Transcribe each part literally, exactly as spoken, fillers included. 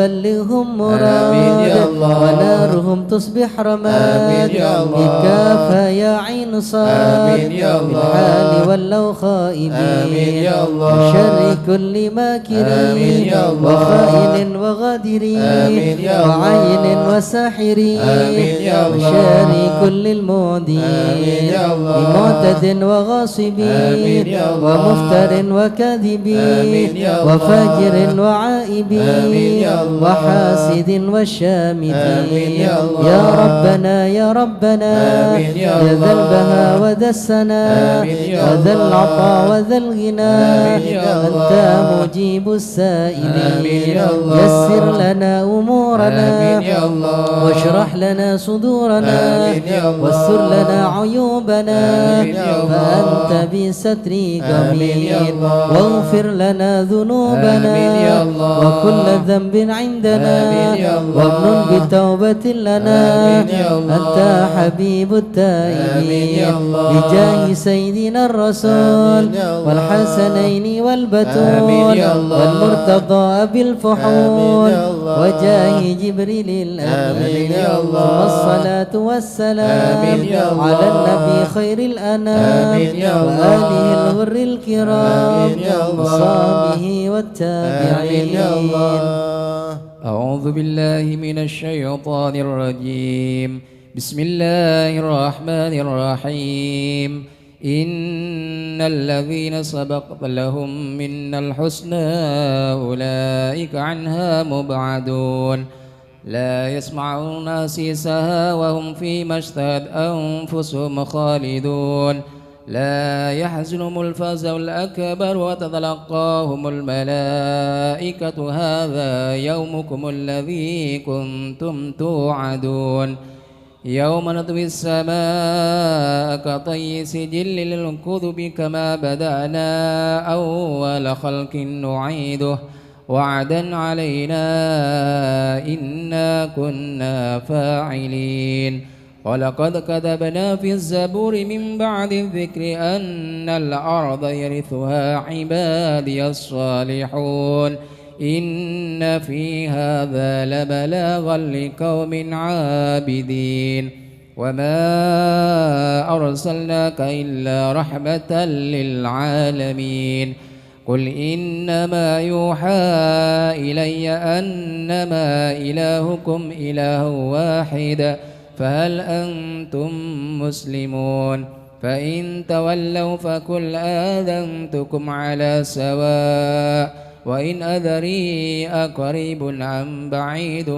بلغهم مراد. آمين يا الله. ونارهم تصبح رماد. آمين يا الله. بكاف يا عين صاد. آمين يا الله. بالحال ولوا خائبين. آمين يا الله. من شر كل ماكر. آمين يا الله. وخائن وغادر. آمين يا الله. وعين وساحر. آمين يا الله. وشر كل المعدين. آمين يا الله. من معتد وغاصب. آمين يا الله. ومفتر وكاذب. آمين يا الله. وفاجر وعائب. آمين يا الله. وحاسد وشامت. آمين يا الله. يا ربنا، يا ربنا. آمين يا الله. يا ذا البهاء وذا السناء. آمين يا الله. وذا العطاء وذا الغنى. آمين يا الله. أنت مجيب السائلين. آمين يا الله. يسر لنا أمورنا. آمين يا الله. واشرح لنا صدورنا. آمين يا الله. واستر لنا عيوبنا. آمين يا الله. فأنت بسترك آمين يا أمين. الله. واغفر لنا ذنوبنا. آمين يا الله. وكل ذنب عندنا. آمين يا الله. وامنن بتوبة لنا. آمين يا الله. أنت حبيب التائبين. آمين يا الله. بجاه سيدنا الرسول. آمين يا الله. والحسنين والبتول. آمين يا الله. والمرتضى أبي الفحول. آمين يا الله. وجاه جبريل الأمين. آمين يا الله. ثم الصلاة والسلام آمين يا الله. على النبي خير الأنام. آمين يا الله. وآله الغر الكرام. آمين يا الله. وصحبه والتابعين. آمين يا الله. أعوذ بالله من الشيطان الرجيم. بسم الله الرحمن الرحيم. إن الذين سبقت لهم منا الحسنى أولئك عنها مبعدون. لا يسمعون حسيسها وهم فيما اشتهت أنفسهم خالدون. لا يحزنهم الفزع الأكبر وتتلقاهم الملائكة هذا يومكم الذي كنتم توعدون. يوم نطوي السماء كطي السجل للكتب كما بدأنا أول خلق نعيده وعدا علينا إنا كنا فاعلين. ولقد كتبنا في الزبور من بعد الذكر أن الأرض يرثها عبادي الصالحون. إن في هذا لبلاغا لقوم عابدين. وما أرسلناك إلا رحمة للعالمين. قل إنما يوحى إلي أنما إلهكم إله واحد فهل أنتم مسلمون؟ فإن تولوا فقل آذنتكم على سواء وإن أدري أقريب أم بعيد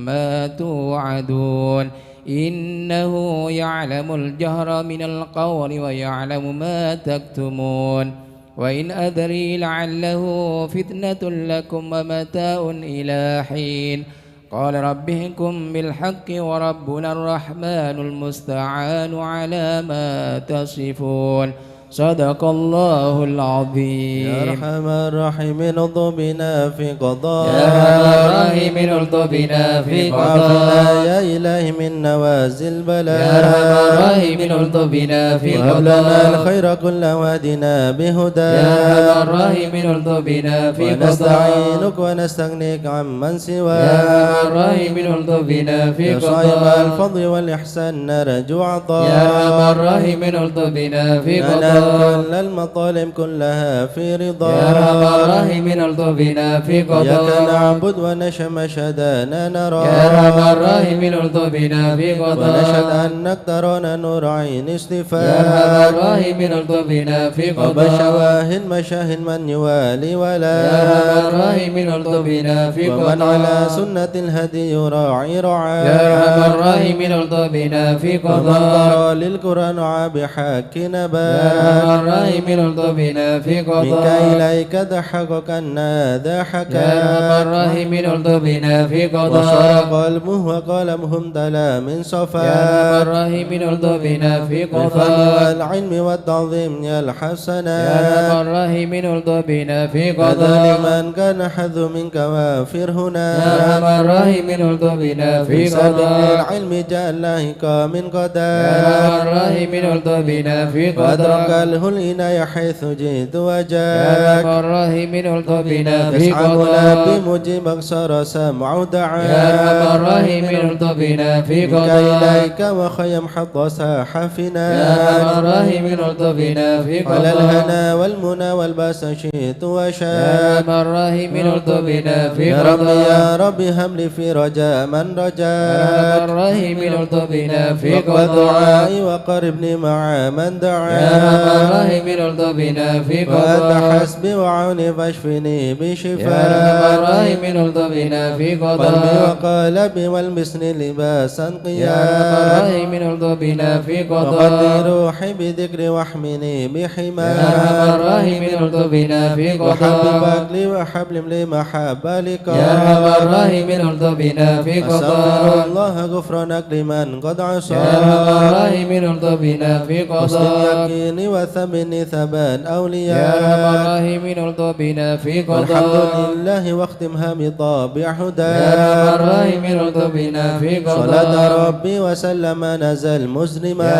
ما توعدون. إنه يعلم الجهر من القول ويعلم ما تكتمون. وإن أدري لعله فتنة لكم ومتاع إلى حين. قال رب احكم بالحق وربنا الرحمن المستعان على ما تصفون. صدق الله العظيم. يا أرحم الراحمين ارض بنا في قضاء. يا أرحم الراحمين ارض بنا في قضاء. وعافنا يا إلهي من نوازل البلاء. يا أرحم الراحمين ارض بنا في قضاء. وهب لنا الخير كله واهدنا بهداك. يا أرحم الراحمين ارض بنا في قضاء. ونستعينك ونستغنيك عمن سواك. يا أرحم الراحمين ارض بنا في قضاء. يا صاحب الفضل والإحسان نرجو عطاك. يا أرحم الراحمين ارض بنا في قضاء. ننال كل المطالب كلها في رضاك. يا أرحم الراحمين ارض بنا في قضاء. إياك نعبد ونشهد ما شهدنا نراك. يا أرحم الراحمين ارض بنا في قضاء. ونشهد أنك ترانا نور عين اصطفاك. يا أرحم الراحمين ارض بنا في قضاء. قبل شواهد مشاهد من يوالي ولاك. يا أرحم الراحمين ارض بنا في قضاء. ومن على سنة الهدي يراعي رعاك. يا أرحم الراحمين ارض بنا في قضاء. ومن قرأ للقرآن وعى بحق نباك. يا أرحم الراحمين ارض بنا في قضاء. منك إليك تحقق أن ذا حكاك. يا أرحم الراحمين ارض بنا في قضاء. وصار قلبه وقلمه امتلأ من صفاك. يا أرحم الراحمين ارض بنا في قضاء. بالفضل والعلم والتعظيم يا الحسنات. يا أرحم الراحمين ارض بنا في قضاء. لمن كان حظه منك وافر هناك. يا أرحم الراحمين ارض بنا في قضاء. العلم جعل لاحقا من قضاك. يا أرحم الراحمين ارض بنا في قضاء. وأدرك وأجعله العناية حيث جئت وجئت. يا أرحم الراحمين الطف بنا في قضاء. يسعى ملبي مجيبا صار سمعه دعاء. يا أرحم الراحمين الطف بنا في قضاء. إليك وخيم حتى صاح فينا. يا أرحم الراحمين الطف بنا في قضاء. على الهنا والمنى والبسط شئت وشاء. يا أرحم الراحمين الطف بنا في قضاء. يا ربي، يا ربي، هب لي في رجاء من رجاك. يا أرحم الراحمين الطف بنا في قضاء. دعائي وقربني مع من دعاك. يا أرحم الراحمين الطف بنا في قضاء. وأنت حسبي وعوني فاشفني بشفاك. يا أرحم الراحمين الطف بنا في قضاء. قلبي وقالبي والبسني لباسا قياك. يا أرحم الراحمين الطف بنا في قضاء. وقدر روحي بذكري واحمني بحماك. يا أرحم الراحمين الطف بنا في قضاء. وحبب عقلي وحبب لي محبة لقاك. يا أرحم الراحمين الطف بنا في قضاء. أستغفر الله غفرانك لمن قد عصى. يا أرحم الراحمين الطف بنا في قضاء. حسن يقيني وثبتني ثبات أولياء. يا أرحم الراحمين الطف بنا في قضاء. الحمد لله واختمها بطابع هداك. يا أرحم الراحمين الطف بنا في قضاء. صلاة ربي وسلم نزل مسلما. يا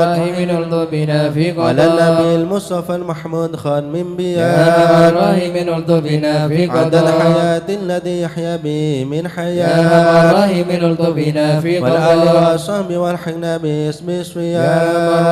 أرحم الراحمين الطف بنا في قضاء. على النبي المصطفى المحمود خاتم الأنبياء. يا أرحم الراحمين الطف بنا في قضاء. عدد الحياة الذي يحيا به من حياة. يا أرحم الراحمين الطف بنا في قضاء. والآل والصحب والحقنا باسم الصيام. يا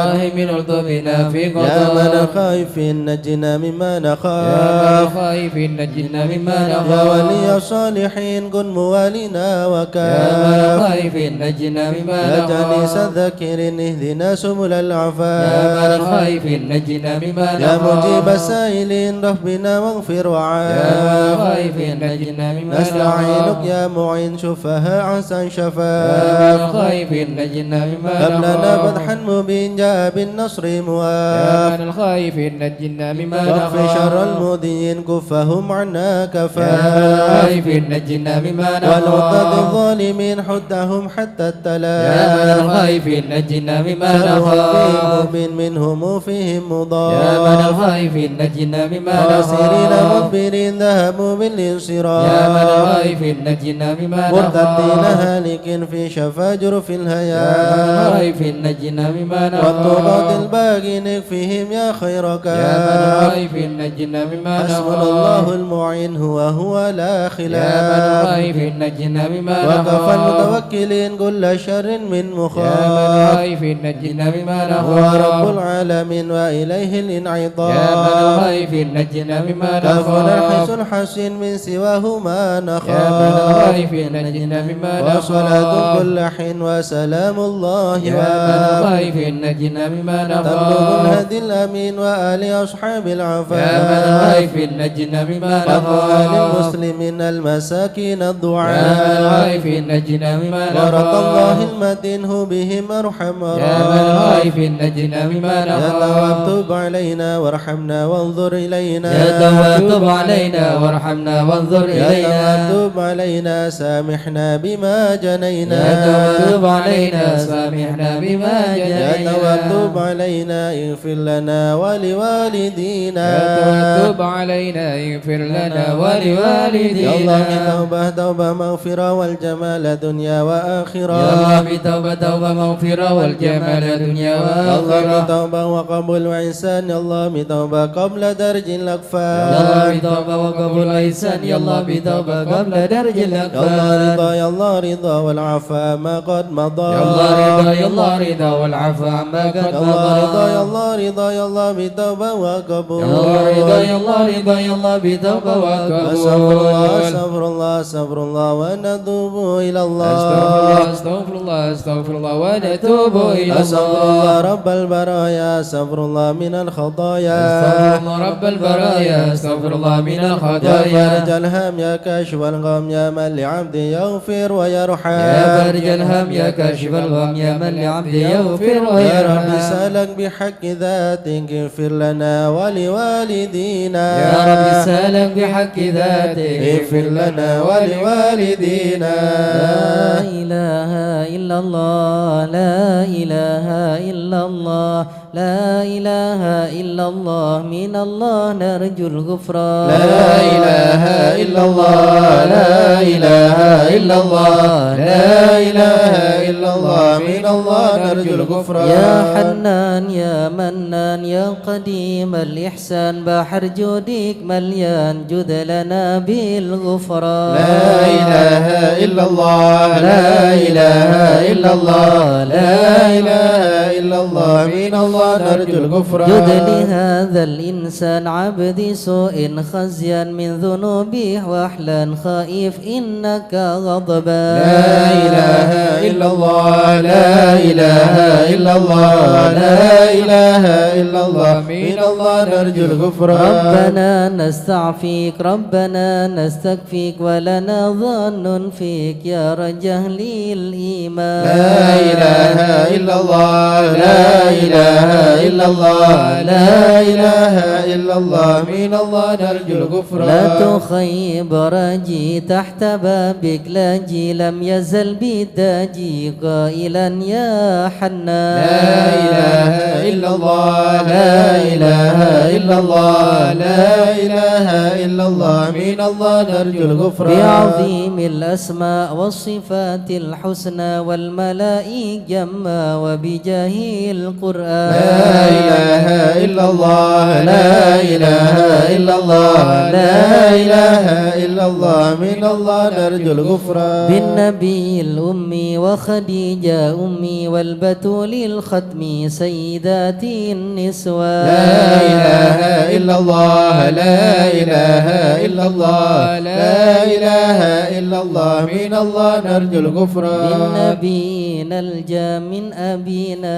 أرحم الراحمين الطف بنا في قضاء. يا من خائف نجنا مما نخاف. يا من خائف نجنا مما نخاف. يا ولي الصالحين كن موالينا وكاف. يا من خائف نجنا مما نخاف. يا جالس الذاكرين اهدنا سبل العفاف. يا من خائف نجنا مما نخاف. يا مجيب السائلين ربنا واغفر وعاف. يا من خائف نجنا مما نخاف. نستعينك يا معين شفاها عسى شفاف. يا من خائف نجنا مما نخاف. هب لنا فتحا مبين جاء بالنصر مواف. يا من خائف نجنا مما نخاف. واكف شر المؤذين كفهم عنا كفاف. يا من خائف نجنا مما نخاف. والعداة الظالمين حدهم حتى التلاف. يا من خائف نجنا مما نخاف. شرهم فيهم مبين منهم فيهم مضاف. يا من خائف نجنا مما نخاف. خاسرين مدبرين ذهبوا بالانصراف. يا من خائف نجنا مما نخاف. مرتدين هالكين في شفا جرف الهياف. يا من خائف نجنا مما نخاف. والطغاة الباغين اكفهم يا خير كاف. يا من خائف نجنا مما نخاف. حسبنا الله المعين هو هو لا خلاف. يا من خائف نجنا مما نخاف. وكفى المتوكلين كل شر من مخاف. يا من خائف نجنا مما نخاف. هو رب العالمين وإليه الانعطاف. يا من خائف نجنا مما نخاف. كافنا الحصن الحصين من سواه ما نخاف. يا من خائف نجنا مما نخاف. وصلاة كل حين وسلام الله يا من وافق. خائف نجنا مما نخاف. تبلغ الهادي الأمين وآل أصحاب العفاف. يا من خائف نجنا مما نخاف. وأموال المسلمين المساكين الضعاف. يا من خائف نجنا مما نخاف. ورضا الله المدين هو بهم أرحم يا من خائف نجنا مما نخاف. يا تواب تب علينا وارحمنا وانظر إلينا. يا تواب تب علينا وارحمنا وانظر يا إلينا. تواب تب علينا سامحنا بما جنينا. يا تواب تب علينا سامحنا بما جنينا. يا تواب تب علينا اغفر لنا ولوالدينا. يا تواب تب علينا اغفر لنا ولوالدينا. يا الله بتوبة توبة مغفرة والجمال دنيا وآخرة. يا الله بتوبة توبة مغفرة والجمال دنيا وآخرة. يا الله بتوبة وقبول وإحسان. يا الله بتوبة قبل درج الأكفان. يا الله بتوبة وقبول وإحسان. يا الله بتوبة قبل درج الأكفان. يا الله رضا، يا الله رضا والعفو عما قد مضى. يا الله رضا، يا الله رضا والعفو عما قد مضى. يا الله رضا، يا الله رضا، يا الله بتوبة وقبول. يا الله رضا، يا الله رضا، يا الله بتوبة وقبول. أستغفر الله، أستغفر الله، أستغفر الله ونتوب إلى الله. أستغفر الله، أستغفر الله، أستغفر الله ونتوب إلى الله. أستغفر الله رب البرايا، أستغفر الله من الخطايا. أستغفر الله رب البرايا، أستغفر الله من الخطايا. يا فارج الهم، يا كاشف الغم، يا من لعبده يغفر ويرحم. يا فارج الهم، يا كاشف الغم، يا من لعبده يغفر ويرحم. يا رب سلك بحق ذاتك اغفر لنا ولوالدينا. يا رب سلك بحق ذاتك اغفر لنا ولوالدينا. لا إله إلا الله، لا إله إلا الله، لا إله إلا الله، من الله نرجو الغفران. لا إله إلا الله، لا إله إلا الله، لا إله إلا الله، من الله نرجو الغفران. يا حنان، يا منان، يا قديم الإحسان، بحر جودك مليان، جد لنا بالغفران. لا إله إلا الله، لا إله إلا الله، لا إله إلا الله، من الله نرجو الغفران. جد لهذا الإنسان عبد سوء خزيا، من ذنوبه وحلا خائف إنك غضبان. لا إله إلا الله، لا إله إلا الله، لا إله إلا الله، من الله نرجو الغفران. ربنا نستعفيك، ربنا نستكفيك، ولنا ظن فيك يا رجا أهل الإيمان. لا إله إلا الله، لا إله إلا الله، لا إله إلا الله، من الله نرجو الغفران. لا تخيب راجي تحت بابك لاجي، لم يزل بالداجي قائلا يا حنان. لا إله إلا الله، لا إله إلا الله، لا إله إلا الله، من الله نرجو الغفران. بعظيم الأسماء والصفات الحسنى والملائكة جما وبجاه القرآن. لا إله إلا الله، لا إله إلا الله، لا إله إلا الله، من الله نرجو الغفران. بالنبي الأمي وخديجة أمي والبتول الختم سيدات النسوان. لا إله إلا الله، لا إله إلا الله، لا إله إلا الله، من الله نرجو الغفران. بالنبينا الجام من أبينا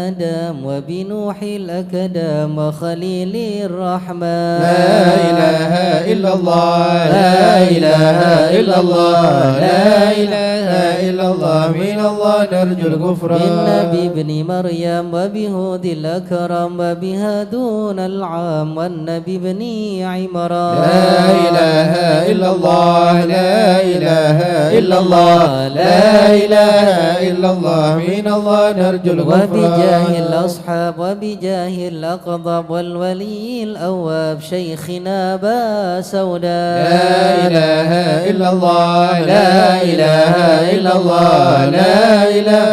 آدم وبنوح الأقدم وخليل الرحمن. لا إله إلا الله، لا إله إلا الله، لا إله إلا الله، من الله نرجو الغفران. بالنبي ابن مريم وبهود الأكرم وبهادون العام والنبي ابن عمران. لا إله إلا الله، لا إله إلا الله، لا إله إلا الله، من الله نرجو الغفران. وبجاه الأصحاب وبجاه الأقطاب والولي الأواب شيخنا أبا سوداء. لا إله إلا الله، لا إله إلا الله، لا إله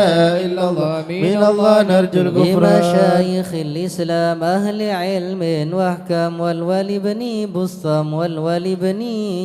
إلا الله، من الله نرجو الغفران. بمشايخ الإسلام أهل علم وحكم والولي بن بسطام والولي بن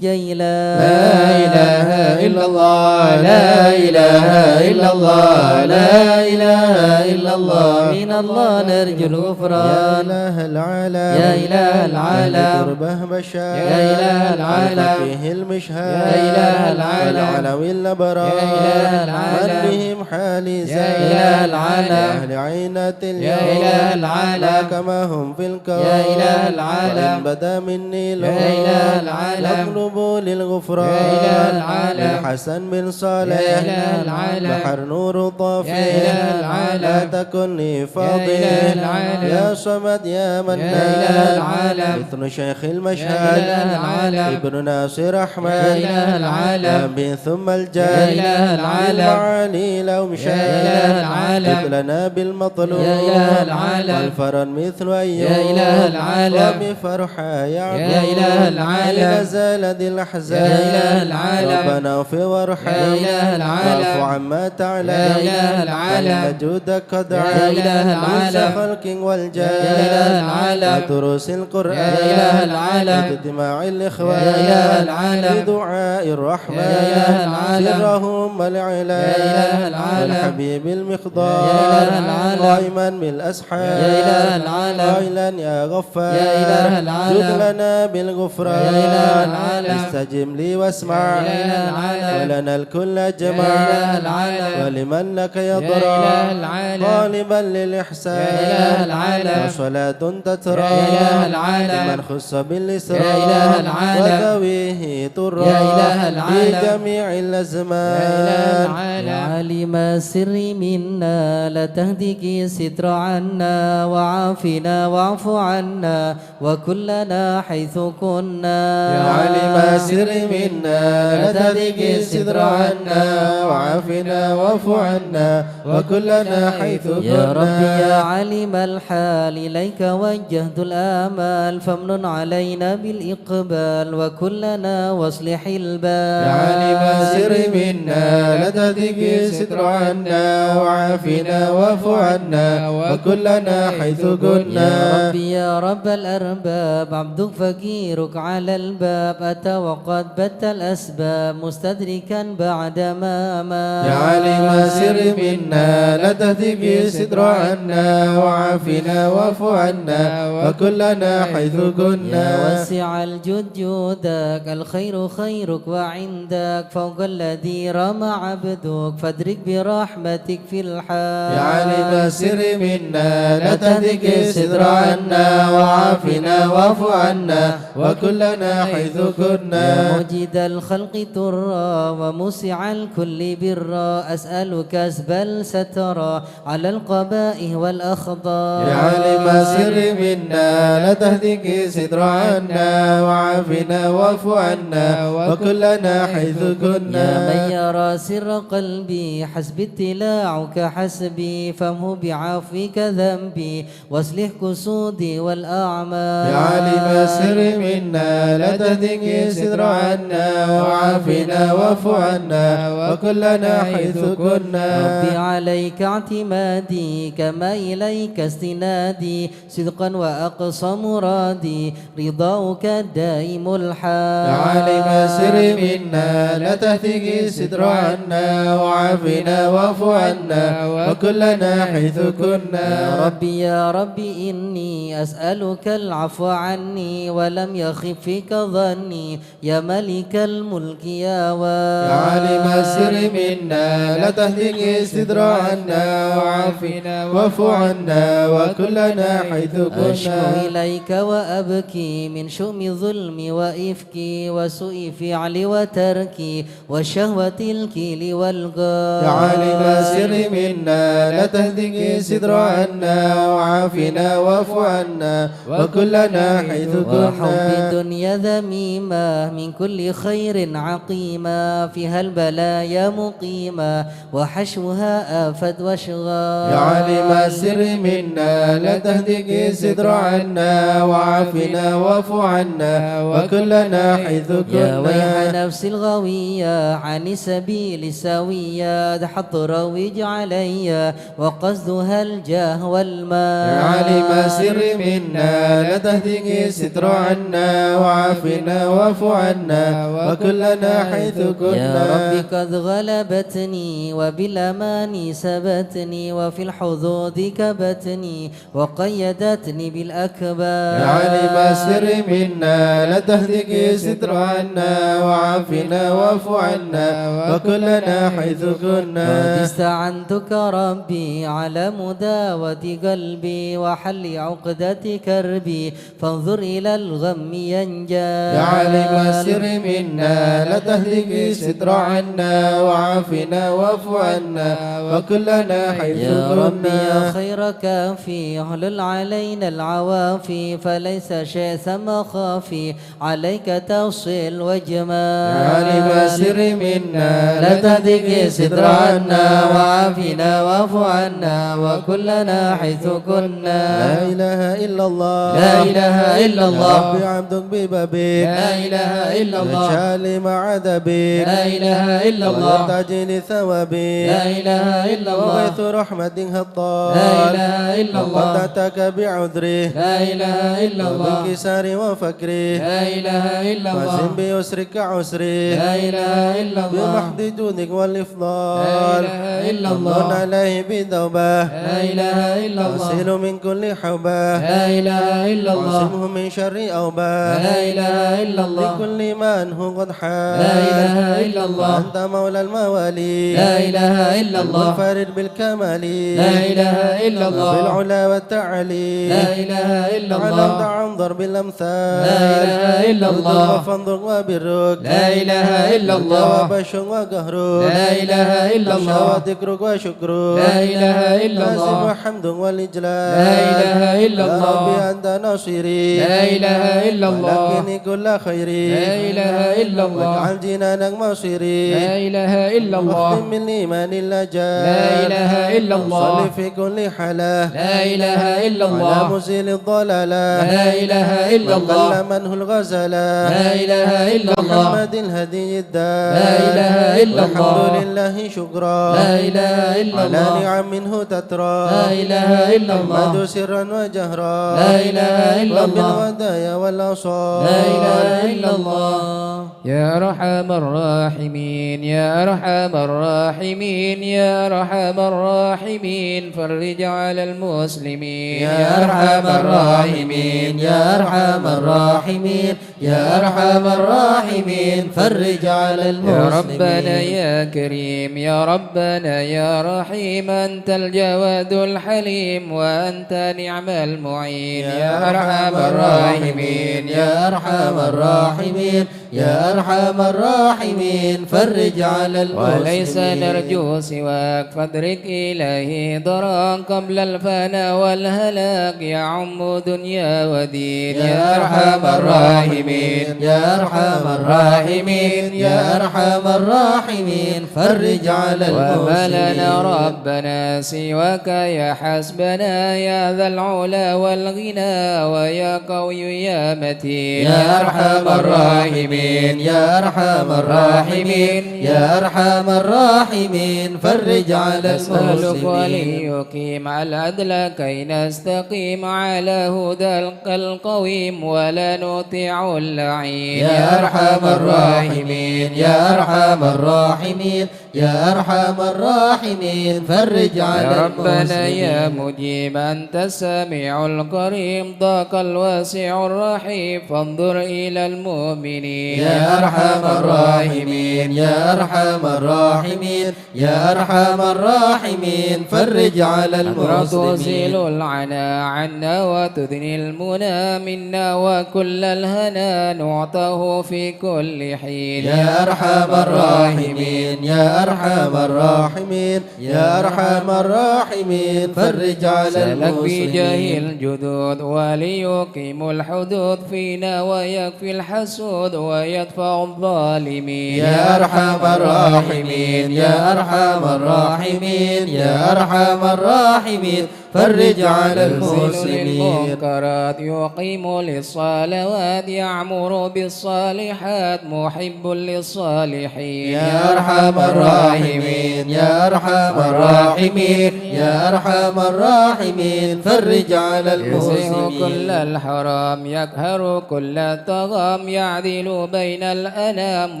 جيلان. لا إله إلا الله، لا إله إلا الله، لا إله إلا الله، من الله نرجو الغفران. يا إله العالم، يا إله العالم، قربه بشار، يا إله العالم، فيه المشهد، يا إله العالم، والعلوي الأبرار، يا إله العالم، من بهم حال يا إله العالم، يا أهل عينة اليوم، يا إله العالم، ما هم في الكون، يا إله العالم، وإن بدا مني لون، يا إله العالم، يطلب للغفران، يا إله العالم، من حسن بن صالح، يا إله العالم، بحر نور طافح، يا إله العالم، لا تكن لي فاضل، يا إله العالم، يا صمد يا منان، يا إله العالم، مثل شيخ المشهد، يا إله العالم، ابن ناصر أحمد، يا إله العالم، الأنبي ثم الجد، يا إله العالم، المعالي لهم شهد، يا إله العالم، لنا بالمطلوب، يا إله العالم، والفرج مثل أيوب، يا إله العالم، وبفرحة يعقوب، يا إله العالم، لنزال ذي الأحزان، يا إله العالم، ربنا اغفر وارحم، يا إله العالم، واعف عما تعلم، يا إله العالم، فإن جودك قد عم، يا إله العالم، خلق والجان، يا إله العالم، ودروس القرآن، يا إله العالم، اجتماع الإخوان، يا إله العالم، بدعاء الرحمن، يا إله العالم، سرهم والإعلان، يا إله العالم، والحبيب المقدار، يا إله العالم، قائما بالأسحار، يا إله العالم، قائلا يا غفار، يا إله العالم، جد لنا بالغفران، يا إله العالم، استجب لي واسمع، يا إله العالم، ولنا الكل جميعا، يا إله العالم، ولمن لك يا يضرع، إله العالم، طالبا للإحسان، يا إله العالم، وصلاة تترى، يا إله العالم، لمن خص بالإسراء، يا إله العالم، وذويه طرا، يا إله العالم، في جميع الأزمان، يا إله العالم، يا عالم السر منا لا تهتك الستر عنا وعافنا واعف عنا وكن لنا حيث كنا. يا عالم السر منا، لا تهتك الستر عنا، وعافنا واعف عنا، وكن لنا حيث كنا. يا رب يا عالم الحال، إليك وجهت الآمال، فامنن علينا بالإقبال، وكن لنا واصلح البال. يا عالم سر منا لا تهدك الستر عنا وعافنا واعف عنا وكن لنا حيث كنا. يا ربي يا رب الأرباب، عبدك فقيرك على الباب، أتى وقد بت الأسباب، مستدركا بعد ما مات. يا عالم السر منا لا تهدك الستر عنا وعافنا واعف عنا وكن لنا حيث كنا. يا واسع الجود جودك، الخير خيرك وعندك، فوق الذي رام عبدك، فادرك برحمتك في الحال. يا عالم السر منا لا تهدك الستر عنا وعافنا واعف عنا وكن لنا حيث كنا. يا موجد الخلق طرا وموسع الكل برا، أسألك كسب السترا على القبائح والأخطاء. يا عالم السر منا لا تهدك الستر عنا وعافنا واعف عنا وكن لنا حيث كنا. يا من يرى سر قلبي، حسبي اطلاعك حسبي، فامحو بعفوك ذنبي، وأصلح قصودي والأعمال. يا عالم السر منا لا تهدك الستر عنا وعافنا واعف عنا وكن لنا حيث كنا. ربي عليك اعتمادي، كما إليك استنادي، صدقا وأقصى مرادي، رضاك دائم الحال. يا عالم السر منا لا تهدك الستر عنا وعافنا واعف عنا وكن لنا حيث كنا. يا ربي يا ربي إني أسألك العفو عني ولم يخب فيك ظني، يا ملك الملك يا واحد. يا عالم السر منا لا تهدك الستر عنا وعافنا واعف عنا وكن لنا حيث كنا. أشكو إليك وأبكي من شؤم ظلمي وإفكي وسوء فعلي وتركي وشهوة الكيل والقال. يا عالم السر منا لا تهدك الستر عنا وعافنا واعف عنا وكن لنا حيث كنا. وحب الدنيا ذميمة من كل خير عقيمة، فيها البلايا مقيمة وحشوها آفات وأشغال. يا عالم السر منا لا تهدك الستر عنا وعافنا واعف عنا وكن لنا حيث كنا. يا ويح نفسي الغوية عن السبيل السوية، دحت تروج علي وقصدها الجاه والمال. يا عالم السر منا لا تهدك الستر عنا وعافنا واعف عنا وكن لنا حيث كنا. يا رب قد غلبتني وبالأماني سبتني وفي الحظوظ كبتني وقيدتني بالأكباد. يا عالم السر منا لا تهدك الستر عنا وعافنا واعف عنا وكن لنا حيث كنا. قد استعنتك ربي على مداواة قلبي وحل عقدة كربي، فانظر إلى الغم ينجال. يا عالم السر منا لا تهدك الستر عنا وعافنا واعف عنا وكن لنا حيث كنا. يا ربي يا خير كافي، احلل علينا العوافي، فليس شيء ثم خافي، عليك تفصل وجمال. يا عالم السر منا لا تهدك الستر عنا وعافنا واعف عنا وكن لنا حيث كنا. لا إله إلا الله. لا إله إلا الله. يا ربي عبدك ببابك. لا إله إلا الله. جاء لما عذبك. لا إله إلا الله. ويرتجي لثوابك. لا إله إلا الله. وغيث رحمة هطال. لا إله إلا الله. وقد أتاك بعذره. لا إله إلا الله. وبانكسار وفقره. لا إله إلا الله. وزن بيسرك عسره. لا إله إلا الله. بمحض جودك والإفضال. لا إله إلا الله. من عليه بتوبة. لا إله إلا الله. أصيل من كل حوبة. لا إله إلا الله. واعصمه من شر أوبة. لا إله إلا الله. لكل ما عنه قد حال. لا إله إلا الله. أنت مولى الموالي. لا إله إلا الله. المنفرد بالكمال. لا إله إلا الله. بالعلا والتعالي. لا إله إلا الله. علمت عن ضرب الأمثال. لا إله إلا الله. فانظر وبرك. لا إله إلا الله. وبش وقهرك. لا إله إلا الله. وذكرك وشكرك. لا إله إلا الله. لازم حمد والإجلال. لا إله إلا الله. يا ربي أنت ناصري. لا إله إلا الله. ولكني كل خيري. لا إله إلا الله. واجعل جنانك مصيري. لا إله إلا الله. واختم بالإيمان الأجل. لا إله إلا الله. وصل في كل حالة. لا إله إلا الله. على مزيل الضلالة. لا إله إلا الله. وكلم منه الغزالة. لا إله إلا الله. محمد الهدي الدال. لا إله إلا الله. والحمد لله شكرا. لا إله إلا الله. على نعم منه تترى. لا إله إلا الله. أحمد سرا وجهرا. لا إله إلا الله. وبالوداع والأوصال. لا إله إلا الله. يا أرحم الراحمين، يا أرحم الراحمين، يا أرحم الراحمين، فرج على المسلمين. يا أرحم الراحمين، يا أرحم الراحمين، يا أرحم الراحمين، فرج على المسلمين. يا ربنا يا كريم، يا ربنا يا رحيم، أنت الجواد الحليم، وأنت نعم المعين. يا أرحم الراحمين، يا أرحم الراحمين، يا أرحم الراحمين، فرج على المسلمين. وليس نرجو سواك، فادرك إلهي درا قبل الفنا والهلاك، يعم دنيا ودين. يا أرحم الراحمين، يا أرحم الراحمين، يا أرحم الراحمين، فرج على المسلمين. وما لنا ربنا سواك يا حسبنا، يا ذا العلا والغنى، ويا قوي يا متين. يا أرحم الراحمين، يا أرحم الراحمين، يا أرحم الراحمين، فرج على المسلمين. نسألك وليقيم العدل كي نستقيم على هدى القويم، ولا نطيع اللعين. يا أرحم الراحمين، يا أرحم الراحمين، يا أرحم الراحمين، فرج على المسلمين. يا ربنا يا مجيب، أنت السميع القريب، ضاق الواسع الرحيب، فانظر إلى المؤمنين. يا أرحم الراحمين، يا أرحم الراحمين، يا أرحم الراحمين، فرج على المسلمين. تزيل العنا عنا وتدني المنى منا، وكل الهنا نعطاه في كل حين. يا أرحم الراحمين، يا أرحم الراحمين، يا أرحم الراحمين، فرج على المسلمين. سلك بجاه الجدود وليقيم الحدود فينا، ويكفي الحسود ويدفع الظالمين. يا أرحم الراحمين، يا أرحم الراحمين، يا أرحم الراحمين، فرج على المسلمين. يزيل المنكرات، يقيم للصلوات، يعمر بالصالحات، محب للصالحين. يا أرحم الراحمين، يا أرحم الراحمين، يا أرحم الراحمين، فرج على المسلمين. يزيح كل الحرام، يقهر كل الطغام، يعدل بين الأنام،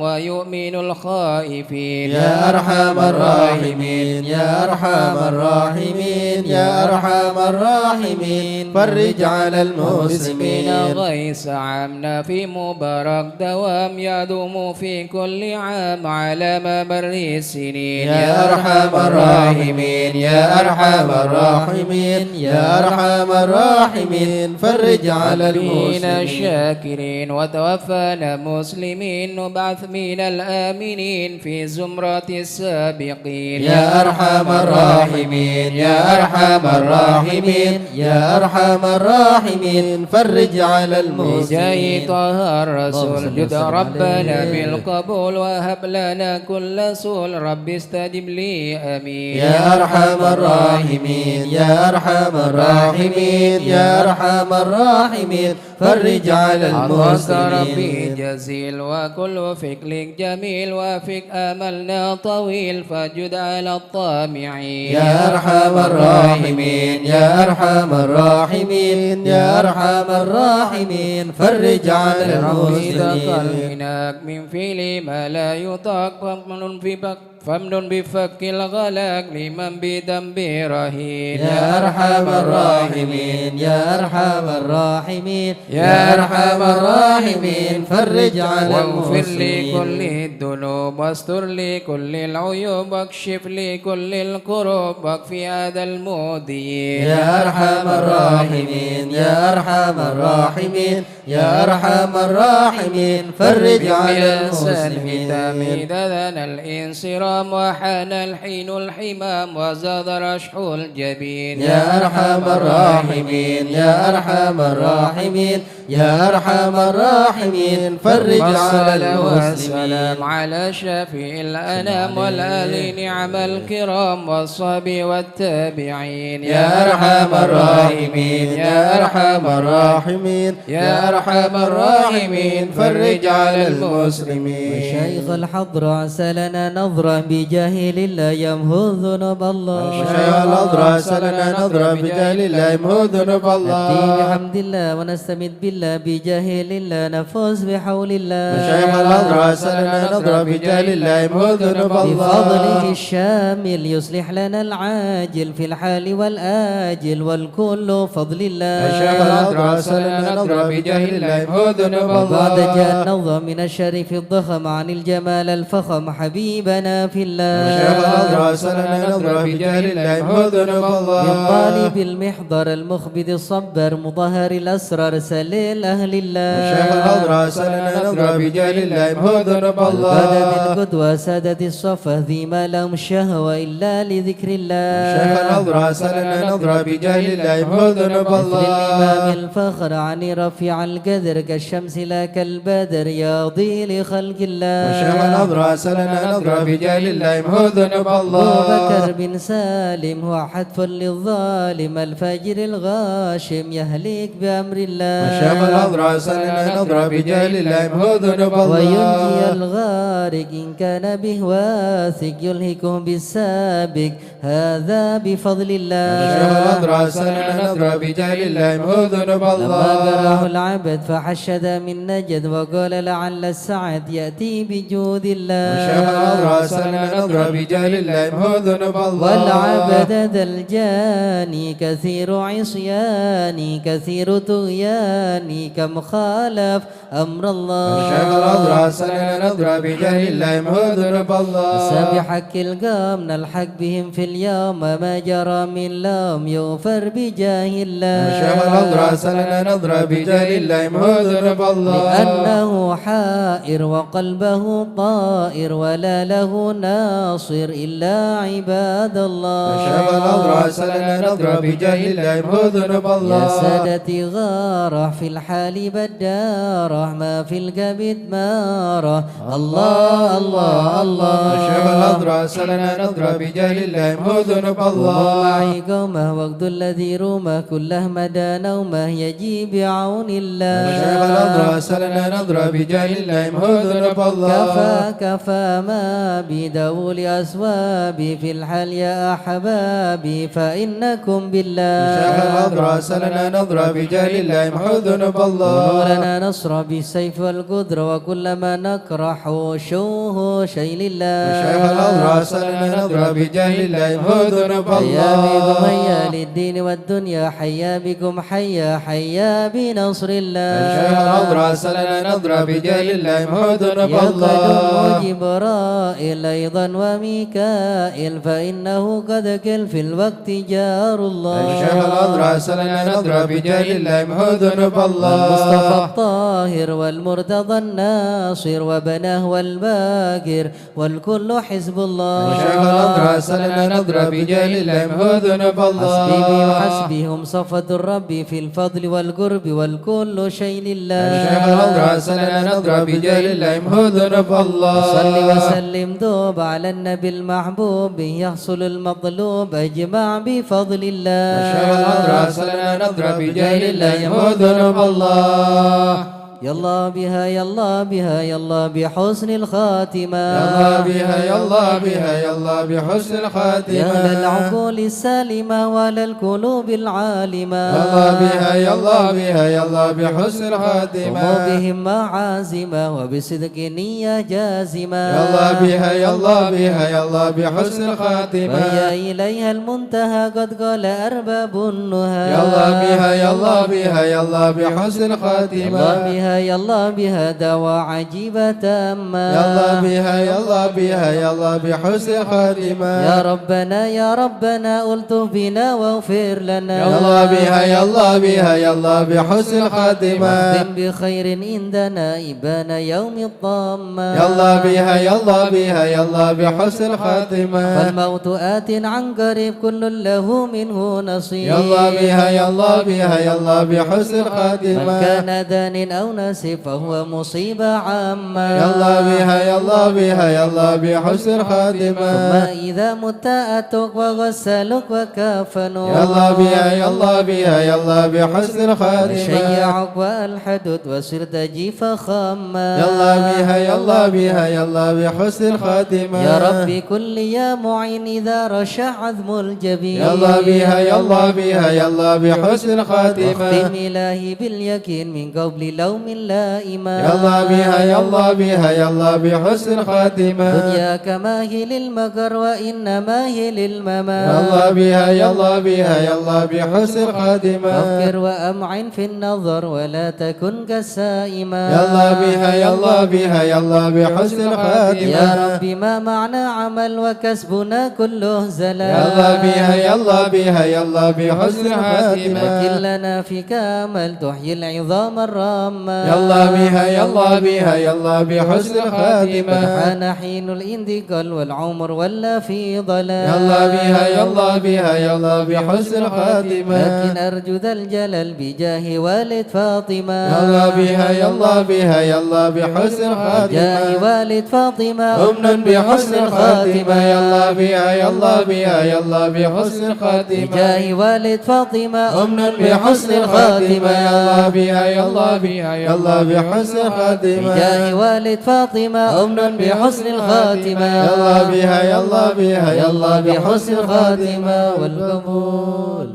ويؤمن الخائفين. يا أرحم الراحمين، يا أرحم الراحمين، يا أرحم الراحمين، فرج على المسلمين. اسقنا غيث عامنا في مبارك دوام، يدوم في كل عام على ممر السنين. يا أرحم الراحمين، يا أرحم الراحمين، يا أرحم الراحمين، فرج على المسلمين. شاكرين وتوفنا مسلمين، وابعث من الآمنين في زمرة السابقين. يا أرحم الراحمين، يا أرحم الراحمين، يا أرحم الراحمين، فرج على المسلمين. بجاه طه الرسول، اللهم صل وسلم عليه. جد ربنا بالقبول، وهب لنا كل سول، رب استجب لي، آمين. يا أرحم الراحمين، يا أرحم الراحمين، يا أرحم الراحمين، فرج على المسلمين. عطاك ربي جزيل، وكل فعلك جميل، وفيك أملنا طويل، فجد على الطامعين. يا أرحم الراحمين، يا أرحم الراحمين، يا أرحم الراحمين، فرج على المسلمين. من فعل ما لا يطاق، فمن في بك فامنن بفك الغلاق لمن بذنبه رهين. يا أرحم الراحمين، يا أرحم الراحمين، يا أرحم الراحمين، فرج على المسلمين. واغفر لكل الذنوب، واستر لكل العيوب، واكشف لكل الكروب، واكف أذى المؤذين. يا أرحم الراحمين، يا أرحم الراحمين، يا أرحم الراحمين، فرج على المسلمين. إذا دنا الانصرام وحان الحين الحمام وزاد رشح الجبين. يا أرحم الراحمين، يا أرحم الراحمين، يا أرحم الراحمين، فرج على المسلمين. والسلام على شفيع الأنام والآل نعم الكرام والصحب والتابعين. يا أرحم الراحمين، يا أرحم الراحمين، يا أرحم الراحمين، فرج على المسلمين. مشايخ الحضرة، عسى لنا نظرة بجاه لله يمحو ذنوب الله. مشايخ الحضرة، عسى لنا نظرة بجاه لله يمحو ذنوب الله. نأتي بحمد الله ونستمد بالله بجاه لله نفوز بحول الله. مشايخ الحضرة، عسى لنا نظرة بجاه لله يمحو ذنوب الله. بفضله الشامل يصلح لنا العاجل في الحال والآجل والكل فضل الله. مشايخ الحضرة، عسى لنا نظرة بجاه لله يمحو ذنوب الله. وبعد جاء النظم من الشريف الضخم عن الجمال الفخم حبيبنا في الله. مشايخ الحضرة، عسى لنا نظرة بجاه لله يمحو ذنوب الله. من طالب المحضر المخبت الصبر مظهر الأسرار سليل أهل الله. مشايخ الحضرة، عسى لنا نظرة بجاه لله يمحو ذنوب الله. البدد القدوة سادة الصفة ذي ما لهم شهوة إلا لذكر الله. مشايخ الحضرة، عسى لنا نظرة بجاه لله يمحو ذنوب مثل الله. الإمام الفخر عن رفيع القدر كالشمس لا كالبدر يضيء لخلق الله. مشايخ الحضرة، عسى لنا نظرة بجاه لله يمحو ذنوب الله. أبو بكر بن سالم هو حتف للظالم الفاجر الغاشم يهلك بأمر الله. مشايخ الحضرة، عسى لنا نظرة بجاه لله يمحو ذنوب الله. وينجي الغارق إن كان به واثق يلحقه بالسابق هذا بفضل الله. مشايخ الحضرة، عسى لنا نظرة بجاه لله يمحو ذنوب الله. لما قرأه العبد فحشد من نجد وقال لعل السعد يأتي بجود الله. مشايخ الحضرة، عسى لنا نظرة بجاه لله يمحو ذنوب الله. والعبد ذا الجاني كثير عصياني كثير طغياني كم خالف أمر الله. مشايخ الحضرة، عسى لنا نظرة بجاه لله يمحو ذنوب الله. سبحق القوم نلحق بهم في اليوم ما جرى من لوم يغفر بجاه الله. مشايخ الحضرة، عسى لنا نظرة بجاه لله يمحو ذنوب الله. لأنه حائر وقلبه طائر ولا له ناصر إلا عباد الله. مشايخ الحضرة، عسى لنا نظرة بجاه لله يمحو ذنوب الله. يا سادتي غارة في الحال بدارة ما في القبيد مارة. الله، الله، الله. مشايخ الحضرة، عسى لنا نظرة بجاه لله يمحو ذنوب الله. ومن معي قومه وقت الذي رومه كله مدى نومه يجي بعون الله. مشايخ الحضرة، عسى لنا نظرة بجاه لله يمحو ذنوب الله. كفى، كفى ما بداول أسوابي في الحال يا أحبابي فإنكم بالله. مشايخ الحضرة، عسى لنا نظرة بجاه لله يمحو ذنوب الله. ونولنا نصر بالسيف والقدرة وكلما نكره شوه شيل الله. مشايخ الحضرة، عسى لنا نظرة بجاه لله يمحو ذنوب الله. حيا بكم حيا للدين والدنيا، حيا بكم حيا، حيا بنصر الله. مشايخ الحضرة، عسى لنا نظرة بجاه لله يمحو ذنوب الله. يقدم جبرائيل أيضا وميكائيل، فإنه قد قيل في الوقت جار الله. مشايخ الحضرة، عسى لنا نظرة بجاه لله يمحو ذنوب الله. المصطفى الطاهر والمرتضى الناصر وبناه والباقر والكل حزب الله. مشايخ الحضرة، عسى لنا نظرة بجاه لله يمحو ذنوب الله. حسبي وحسبهم صفوة الرب في الفضل والقرب والكل شيء لله. مشايخ الحضرة، عسى لنا نظرة بجاه لله يمحو ذنوب الله. صل وسلم دوب على النبي المحبوب يحصل المطلوب أجمع بفضل الله. مشايخ الحضرة، عسى لنا نظرة بجاه لله يمحو ذنوب الله. يا الله بها، يا الله بها، يا الله بحسن الخاتمة. يا الله بها، يا الله بها، يا الله بحسن الخاتمة. يا أهل العقول السالمة وعلى القلوب العالمة. يا الله بها، يا الله بها، يا الله بحسن الخاتمة. قوموا بهمة عازمة وبصدق نية جازمة. يا الله بها، يا الله بها، يا الله بحسن الخاتمة. وهي إليها المنتهى قد قال أرباب النهى. يا الله بها، يا الله بها، يا الله بحسن الخاتمة. يا الله بها، يا الله بها دعوة عجيبة تامة. يا الله بها، يا الله بها، يا الله بحسن الخاتمة. يا ربنا، يا ربنا ألطف بنا واغفر لنا. يا الله بها، يا الله بها، يا الله بحسن الخاتمة. واختم بخير عند نائبنا يوم الطامة. يا الله بها، يا الله بها، يا الله بحسن الخاتمة. فالموت آت عن قريب كل له منه نصيب. يا الله بها، يا الله بها، يا الله بحسن الخاتمة. من كان دان أو الناس فهو مصيبة عامة. يا الله بها، يا الله بها، يا الله بحسن الخاتمة. ثم إذا مت أتوك وغسلوك وكفنوك. يا الله بها، يا الله بها، يا الله بحسن الخاتمة. وشيعوك وألحدوك وصرت جيفا خاما. يا الله بها، يا الله بها، يا الله بحسن الخاتمة. يا رب كن لي يا معين إذا رشح عظم الجبين. يا الله بها، يا الله بها، يا الله بحسن الخاتمة. واختم إلهي باليقين من قبل لوم لائما. يا الله بها، يا الله بها، يا الله بحسن الخاتمة. دنياك ما هي للمقر وإنما هي للممات. يا الله بها، يا الله بها، يا الله بحسن الخاتمة. وفقر وأمعن في النظر ولا تكن كالسائمات. يا الله بها، يا الله بها، يا الله بحسن الخاتمة. يا رب ما معنا عمل وكسبنا كله زلل. يا الله بها، يا الله بها، يا الله بحسن الخاتمة. لكن لنا فيك أمل تحيي العظام الرامة. يا الله بها، يا الله بها، يا الله بحسن الخاتمة. قد حان حين الانتقال والعمر ولى في ضلال. يا الله بها، يا الله بها، يا الله بحسن الخاتمة. لكن أرجو ذا الجلال بجاه والد فاطمة. يا الله بها، يا الله بها، يا الله بحسن الخاتمة. بجاه والد فاطمة. أمنا بحسن الخاتمة. يا الله بها، يا الله بها، يا الله بحسن الخاتمة. بجاه والد فاطمة. أمنا بحسن الخاتمة. يا الله بها، يا الله بها، يا الله بحسن الخاتمة. بجاه والد فاطمة. أمنا بحسن الخاتمة. يا الله بها، يا الله بها، يا الله بحسن الخاتمة والقبول.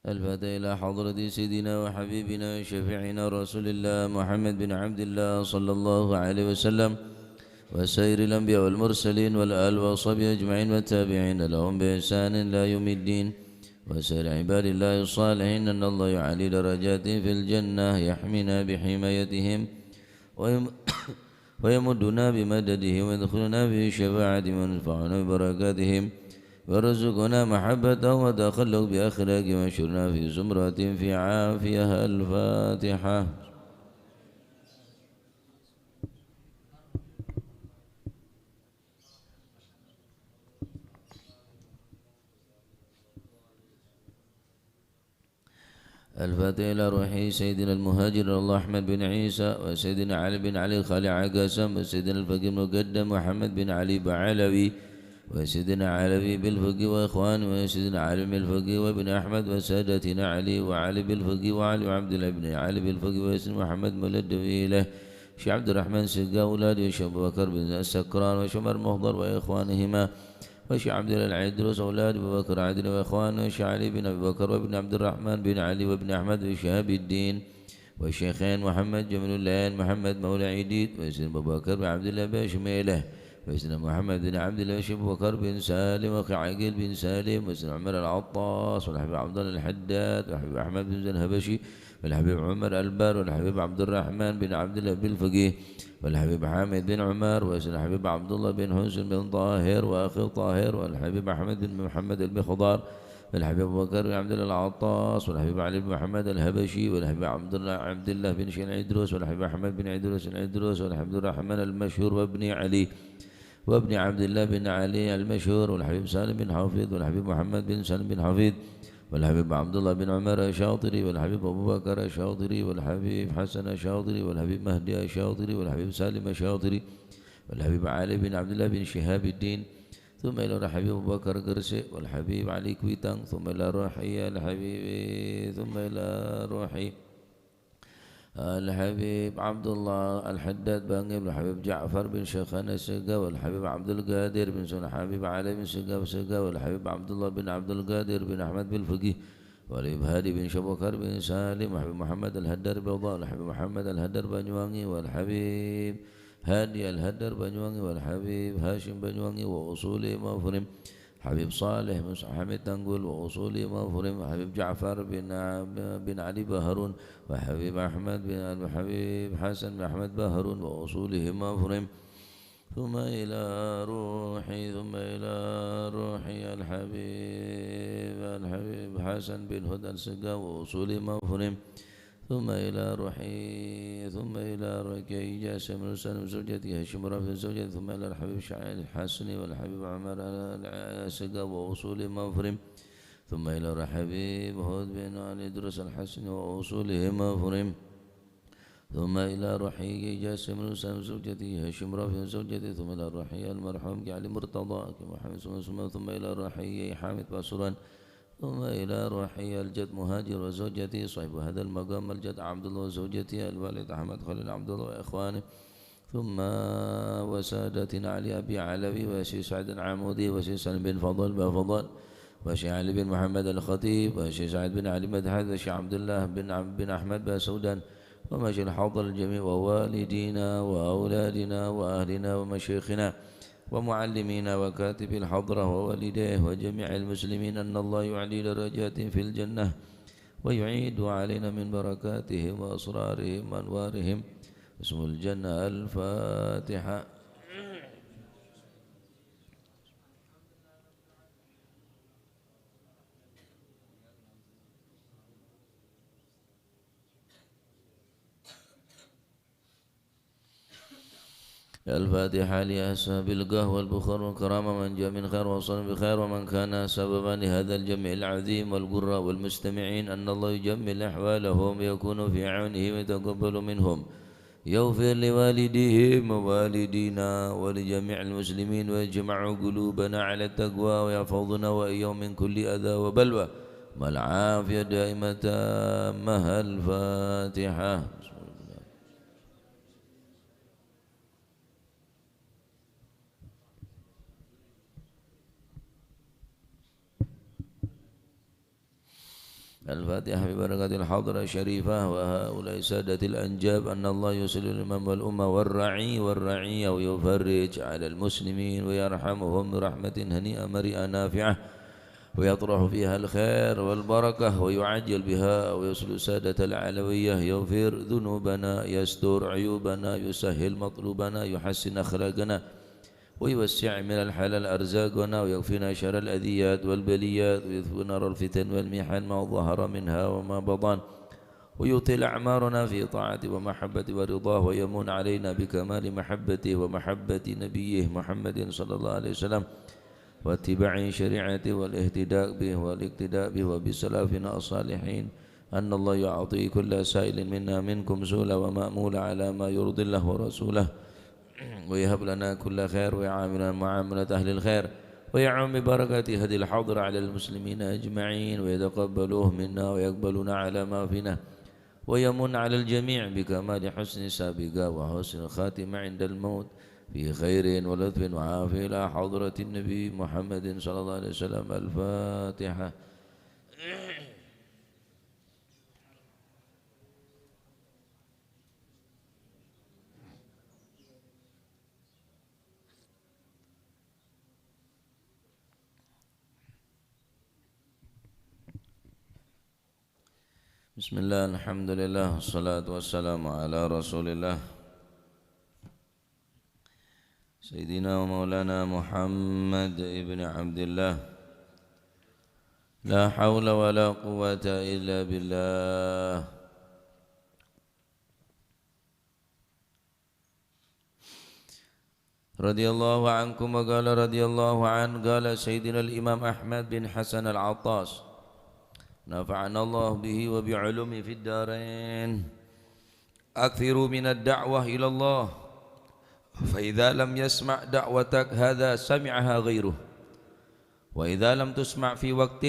الفاتحة إلى حضرة سيدنا وحبيبنا وشفيعنا رسول الله محمد بن عبد الله صلى الله عليه وسلم، وسائر الأنبياء والمرسلين والآل وصحبه أجمعين والتابعين لهم بإحسان إلى يوم الدين، وسائر عباد الله الصالحين، أن الله يعلي درجاتهم في الجنة، يحمينا بحمايتهم، ويم-، ويمدنا بمددهم، ويدخلنا في شفاعتهم، وينفعنا ببركاتهم، ويرزقنا محبتهم وتخلق بأخلاقهم، ويحشرنا في زمرتهم في عافية. الفاتحة. الفاتحة إلى روح سيدنا المهاجر الله أحمد بن عيسى، وسيدنا علي بن علي خالع قاسم، وسيدنا الفقيه المقدم محمد بن علي بعلوي، وسيدنا علوي بالفقيه وإخوانه، وسيدنا علي بالفقيه وابن أحمد، وسادتنا علي وعلي بالفقيه وعلي وعبد الله بن علي بالفقيه، وسيدنا محمد مولد إليه، شيخ عبد الرحمن سقا أولاده، وشيخ أبو بكر بن السكران، وشيخ عمر مخضر وإخوانهما، وشيخ عبد الله العيدروس أولاد أبو بكر عادل وإخوانه، وشيخ علي بن أبي بكر وابن عبد الرحمن بن علي وابن أحمد وشهاب الدين، والشيخين محمد جميل الله محمد مولى عيديد، وسيدنا أبو بكر بن عبد الله بن شميلة، وسيدنا محمد بن عبد الله وشيخ أبو بكر بن سالم وأخي عقيل بن سالم، وسيدنا عمر العطاس، والحبيب عبد الله الحداد، والحبيب أحمد بن زين الحبشي، والحبيب عمر البار، والحبيب عبد الرحمن بن عبد الله بالفقيه، والحبيب حامد بن عمر، وسيدنا الحبيب عبد الله بن حسين بن طاهر وأخي طاهر، والحبيب أحمد بن محمد المخضر، والحبيب أبو بكر بن عبد الله العطاس، والحبيب علي بن محمد الحبشي، والحبيب عبد الله، عبد الله بن شين عدروس، والحبيب أحمد بن عدروس العدروس، والحبيب عبد الرحمن المشهور وابن علي، وابن عبد الله بن علي المشهور، والحبيب سالم بن حفيظ، والحبيب محمد بن سالم بن حفيظ، والحبيب عبد الله بن عمر الشاطري، والحبيب أبو بكر الشاطري، والحبيب حسن الشاطري، والحبيب مهدي الشاطري، والحبيب سالم الشاطري، والحبيب علي بن عبد الله بن شهاب الدين، ثم إلى روح الحبيب أبو بكر قرسي، والحبيب علي كويتان، ثم إلى روح الحبيب، ثم إلى روح الحبيب عبد الله الحداد بانجيب، والحبيب جعفر بن شيخان السقا، والحبيب عبد القادر بن سن، الحبيب علي بن سقا سقا، والحبيب عبد الله بن عبد القادر بن أحمد بالفقيه، والحبيب هادي بن شبكر بن سالم، والحبيب محمد الهدار بيضاء، والحبيب محمد الهدار بانيوانجي، والحبيب هادي الهدار بانيوانجي، والحبيب هاشم بانيوانجي، وأصولهم وفروعهم. حبيب صالح بن حميد تنقل وأصولهم وفروعهم، حبيب جعفر بن، بن علي بهرون، وحبيب أحمد بن، حبيب حسن بن أحمد بهرون وأصولهم وفروعهم. ثم إلى روحي، ثم إلى روحي الحبيب، الحبيب حسن بن هدى السقا وأصولهم وفروعهم. ثم إلى روحي، ثم إلى روحي كي جاسم الحسن زوجته هشام رافع زوجته، ثم إلى الحبيب شعيب الحسني والحبيب عمر السقا وأصولهم وفروعهم. ثم إلى روح حبيب هود بن علي إدريس الحسن وأصولهم وفروعهم. ثم إلى روح جاسم الحسين وزوجته هاشم رافع وزوجته، ثم إلى روح المرحوم علي مرتضى محمد، ثم، ثم، ثم إلى روح حامد باسوران، ثم إلى روح الجد مهاجر وزوجته صاحب هذا المقام الجد عبد الله وزوجته الوالد أحمد خليل عبد الله وإخوانه، ثم وسادتنا علي أبي علوي وشيخ سعد العمودي وشيخ سالم بن فضل بن فضل وشيخ علي بن محمد الخطيب وشيخ سعد بن علي مدحت وشيخ عبد الله بن عم-، بن أحمد بن سودان ومشايخ الحضرة الجميع ووالدينا وأولادنا وأهلنا ومشايخنا ومعلمينا وكاتب الحضرة ووالديه وجميع المسلمين أن الله يعلي درجاتهم في الجنة ويعيد علينا من بركاتهم وأسرارهم وأنوارهم. اسم الجنة. الفاتحة. الفاتحة لأصحاب القهوة والبخور والكرامة، من جاء من خير وصل بخير، ومن كان سببا لهذا الجمع العظيم والقراء والمستمعين، أن الله يجمل أحوالهم ويكون في عونهم ويتقبل منهم، يغفر لوالديهم ووالدينا ولجميع المسلمين، ويجمع قلوبنا على التقوى، ويحفظنا وإياهم من كل أذى وبلوى، مع العافية الدائمة التامة. الفاتحة. الفاتحة ببركة الحضرة الشريفة وهؤلاء السادة الأنجاب، أن الله يصلح الإمام والأمة والرعي والرعية، ويفرج على المسلمين ويرحمهم برحمة هنيئة مريئة نافعة، ويطرح فيها الخير والبركة ويعجل بها، ويصلح سادة العلوية، يغفر ذنوبنا، يستر عيوبنا، يسهل مطلوبنا، يحسن أخلاقنا، ويوسع من الحلال أرزاقنا، ويكفينا شر الأذيات والبليات، ويكفينا نار الفتن والمحن ما ظهر منها وما بطن، ويطيل أعمارنا في طاعته ومحبته ورضاه، ويمن علينا بكمال محبته ومحبة نبيه محمد صلى الله عليه وسلم، واتباع شريعته والاهتداء به والاقتداء به وبسلفنا الصالحين، أن الله يعطي كل سائل منا منكم سؤلا ومأمولا على ما يرضي الله ورسوله، ويهب لنا كل خير ويعاملنا معاملة أهل الخير، ويعم ببركة هذه الحضرة على المسلمين أجمعين، ويتقبله منا ويقبلنا على ما فينا، ويمن على الجميع بكمال حسن السابقة وحسن الخاتمة عند الموت في خير ولطف وعافية إلى حضرة النبي محمد صلى الله عليه وسلم. الفاتحة. بسم الله، الحمد لله، والصلاة والسلام على رسول الله، سيدنا ومولانا محمد ابن عبد الله. لا حول ولا قوة إلا بالله. رضي الله عنكم، وقال رضي الله عنه، قال سيدنا الإمام أحمد بن حسن العطاس، نفعنا الله به وبعلومه في الدارين. أكثروا من الدعوة إلى الله، فإذا لم يسمع دعوتك هذا سمعها غيره، وإذا لم تسمع في وقت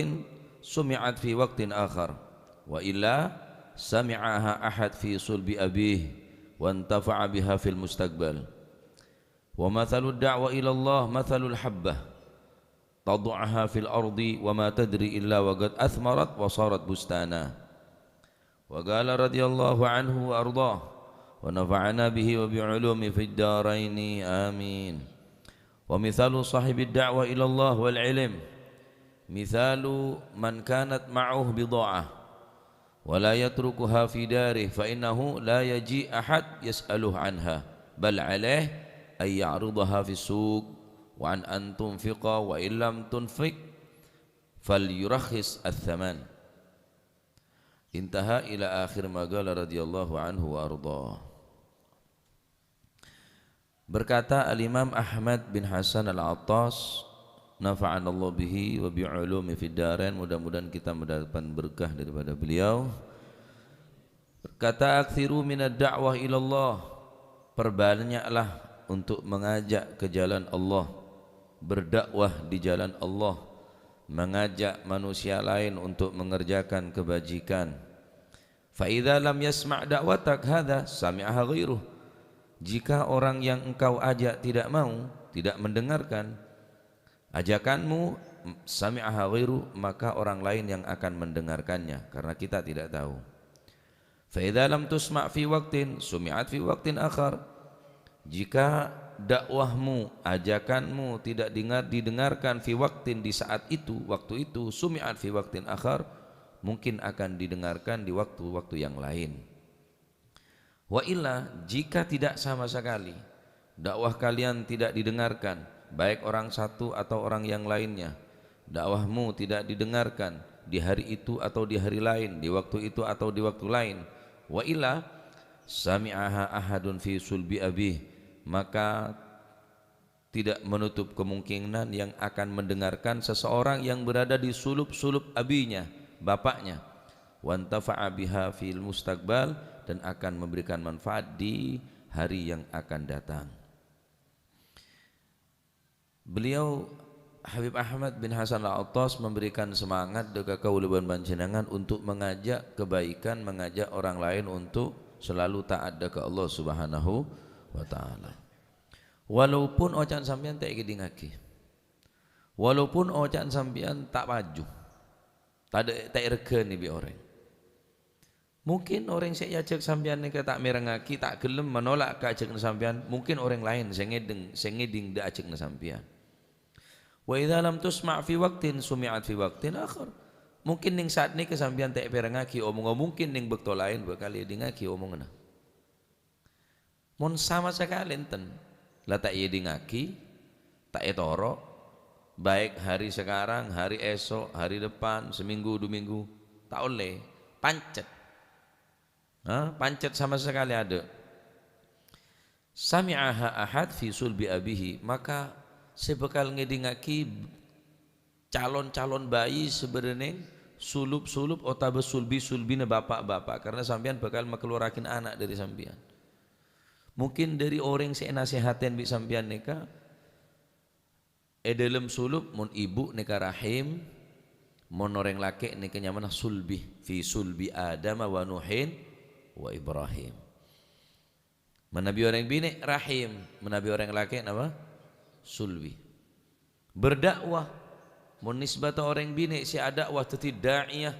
سمعت في وقت آخر، وإلا سمعها أحد في صلب أبيه وانتفع بها في المستقبل. ومثل الدعوة إلى الله مثل الحبة تضعها في الأرض وما تدري إلا وقد أثمرت وصارت بستانا. وقال رضي الله عنه وأرضاه، ونفعنا به وبعلومه في الدارين، آمين. ومثال صاحب الدعوة إلى الله والعلم مثال من كانت معه بضاعة ولا يتركها في داره، فإنه لا يجيء أحد يسأله عنها، بل عليه أن يعرضها في السوق، وعن أن تنفق، وإن لم تنفق فليرخص الثمن. انتهى إلى آخر ما قال رضي الله عنه وأرضاه. Berkata Al-Imam Ahmad bin Hasan Al-Attas, Nafa'anallahu bihi wa bi ulumi fid darain. Mudah-mudahan kita mendapat berkah daripada beliau. Kata, "Aktsiru minad da'wah ilallah." Perbanyaklah untuk mengajak ke jalan Allah, berdakwah di jalan Allah, mengajak manusia lain untuk mengerjakan kebajikan. "Fa idza lam yasma' da'watak hadza, sami'aha ghairuh." Jika orang yang engkau ajak tidak mau, tidak mendengarkan ajakanmu, sami'aha ghairuh, maka orang lain yang akan mendengarkannya, karena kita tidak tahu. "Fa idza lam tusma' fi waqtin, sumi'at fi waqtin akhar." Jika dakwahmu, ajakanmu tidak dengar, didengarkan fi waqtin, di saat itu, waktu itu, sumi'at fi waqtin akhar, mungkin akan didengarkan di waktu-waktu yang lain. Wa illa, jika tidak sama sekali, dakwah kalian tidak didengarkan, baik orang satu atau orang yang lainnya, dakwahmu tidak didengarkan di hari itu atau di hari lain, di waktu itu atau di waktu lain, wa illa, sami'aha ahadun fi sulbi abih, maka tidak menutup kemungkinan yang akan mendengarkan seseorang yang berada di sulub-sulub abinya, bapaknya. "Wantafa'a biha fil mustaqbal," dan akan memberikan manfaat di hari yang akan datang. Beliau, Habib Ahmad bin Hasan Al-Attas, memberikan semangat dâ' ka kaulâ bân panjhennengngan untuk mengajak kebaikan, mengajak orang lain untuk selalu taat dâ' ka Allah Subhanahu wa Ta'ala. Walaupun oca'an sampèyan ta' èkèdingngaghi. Walaupun oca'an sampèyan ta' paju. Ta' dâ-, ta' èrghâni bi' orèng. Mungkin orèng sè èajhâk sampèyan nèka ta' mèrengngaghi, ta' ghellem, manola' ka ajhâkna sampèyan. Mungkin orèng laèn sè ngèdhing, sè ngèdhing dâ' ajhâkna sampèyan. "Wa idza lam tusma' fi waqtin, sumi'at fi waqtin akhar." Mungkin nèng sa'at nèka sampèyan ta' èpèrengngaghi omongnga, mungkin nèng bâkto laèn bhâkal èdingngaghi omongnga. Mon sama sakalè enten, la ta' èdingngaghi, ta' ètoro', baik hari sekarang, hari esok, hari depan, seminggu, dua minggu, ta' ollè, pancet. Ha? Pancet sama sakalè adâ'. "Sami'aha ahad fi sulbi abihi," maka sè bhâkal ngèdingngaghi calon-calon bayi sè bâdâ nèng sulub-sulub otabâ sulbi-sulbina bapa'-bapa', karna sampèyan bhâkal makalowaraghina ana' dâri sampèyan. Mungkin dâri orèng sè ènasèhatè bi' sampèyan nèka, è dâlem sulub, mon ibu nèka rahim, mon orèng lakè' nèka nyamana sulbi, fi sulbi Adama wa Nuhin wa Ibrahim. Manabi orèng binè', rahim. Manabi orèng lakè', napa? Sulbi. Berdakwah. Mon nisbata orèng binè' sè adakwah dhâddhi da'iyah,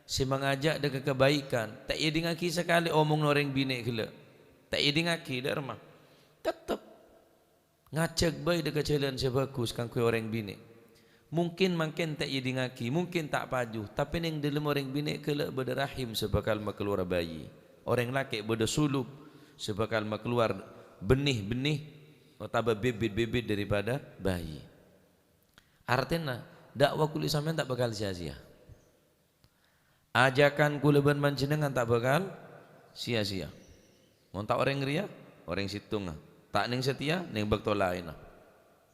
sè mangajhâk dâ' ka kabaikan, ta' èdingngaghi sakalè omongna orèng binè' ghellâ'. Ta' èdingngaghi, dâ' remma. Tettep. Ngajhâk bhâi dâ' ka jhâlân sè bhâghus kaangghuy orèng binè'. Mungkin mangkèn ta' èdingngaghi, mungkin ta' paju, tapè nèng dâlem orèng binè' ghellâ' bâdâ rahim sè bhâkal makalowar bayi. Orèng lakè' bâdâ sulub sè bhâkal makalowar bhenni-bhenni otabâ bibit-bibit dâripada bayi. Artèna, dakwah kulâ sampèyan ta' bhâkal sia-sia. Ajhâkân kulâ bân panjhennengngan ta' bhâkal sia-sia. Mon ta' orèng rèya, orèng sèttonga. Ta' nèng satèya, nèng bâkto laènna.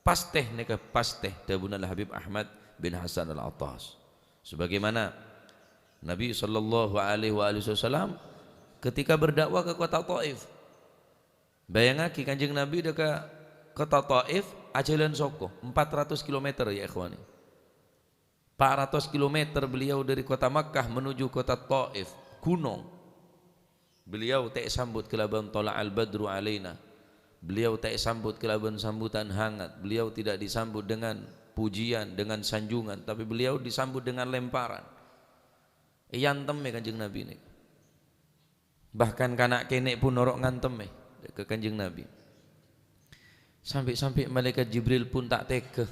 Pastè nèka pastè, dhâbuna Al-Habib Ahmad bin Hasan Al-Attas. Sebagaimana Nabi sallallahu alaihi wa alihi wasallam ketika berdakwah ke kota Taif. Bâjângngaghi Kanjeng Nabi dâ' ka kota Taif, ajhâlân soko, empat ratus kilometer, ya ikhwani. Empat ratus kilometer beliau dari kota Makkah menuju kota Taif, gunung. Beliau ta' èsambut kalabân "Thala'al badru 'alaina." Beliau ta' èsambut kalabân sambutan hangat. Beliau tidak disambut dengan pujian, dengan sanjungan, tapi beliau disambut dengan lemparan. Èyantemmè Kanjeng Nabi nèka. Bahkan kana' kènè' pun noro' ngantemmè ka Kanjeng Nabi. Sampè'-sampè' Malaèkat Jibril pun ta' tega.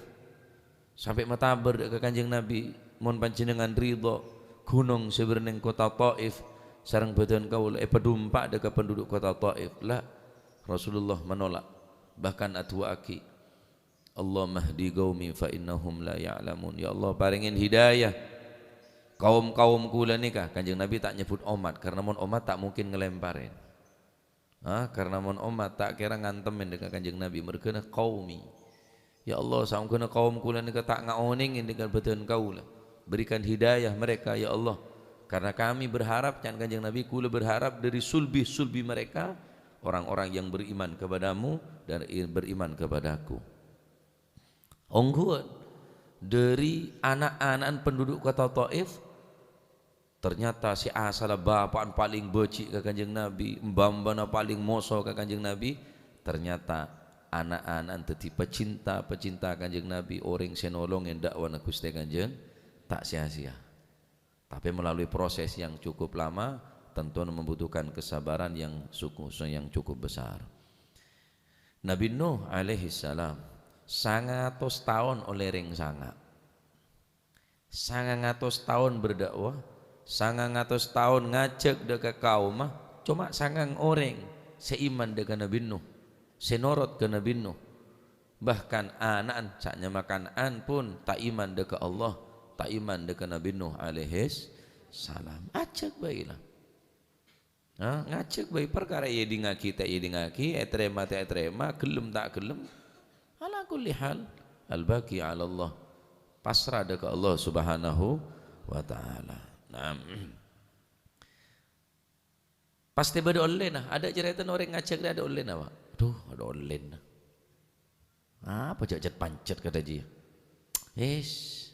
Sampè' matabâr dâ' ka Kanjeng Nabi, "Mon panjhennengngan ridho, ghunong sè bârnèng kota Taif sareng bâdân kaulâ èpadhumpa' dâ' ka panduduk kota Taif." La, Rasulullah manola', bahkan adu'aaghi, "Allahumma hdi qaumi fa innahum la ya'lamun." "Ya Allah, parèngè hidayah kaum-kaum kulâ nèka." Kanjeng Nabi ta' nyebbhut ommat, karna mon ommat ta' mungkin ngalèmparè. Ah, karna mon ommat ta' kèra ngantemmè dâ' ka Kanjeng Nabi, merghâna qaumi. "Ya Allah, saongghuna kaum kaulâ nèka ta' ngaonèngè dhâlem bâdân kaulâ. Berikan hidayah mereka, ya Allah. Karena kami berharap," ca'na Kanjeng Nabi, "kaulâ berharap dâri sulbi-sulbi mereka, orang-orang yang beriman kepada-Mu dan i-, beriman kepada-Ku." Ongghuwân, dâri ana'-ana'na penduduk kota Taif, ternyata sè asalla bapa'na palèng bâji' ka Kanjeng Nabi, mbah-mbahna palèng moso ka Kanjeng Nabi, ternyata ana'-ana'na dhâddhi pecinta-pecinta Kanjeng Nabi, orèng sè nolongè da'wana Ghustè Kanjeng, ta' sia-sia. Tapi melalui proses yang cukup lama, tentu membutuhkan kesabaran yang suku-, yang cukup besar. Nabi Nuh alaihissalam, sangang atos taon ollè rèng sanga'. Sangang atos taon berdakwah, sangang atos taon ngajhâk dâ' ka kaomma, coma sangang orèng sè iman dâ' ka Nabi Nuh, sè norot ka Nabi Nuh. Bahkan ana'na sè nyama Kan'an pon ta' iman dâ' ka Allah, ta' iman dâ' ka Nabi Nuh alaihis salam. Ajhâk bhâi la. Ha, ngajhâk bhâi parkara èdingngaghi ta' èdingngaghi, ètarèma ta' ètarèma, ghellem ta' ghellem. Ala kulli hal, al-baqi 'ala Allah. Pasra dâ' ka Allah Subhanahu wa Ta'ala. Naam. Pastè bâdâ ollèna, adâ' carètana orèng ngajhâk rè adâ' ollèna, Pak. Aduh, adâ' ollèna. Apa jhâ' cet-pancet kadhâ' jiyâ? Is.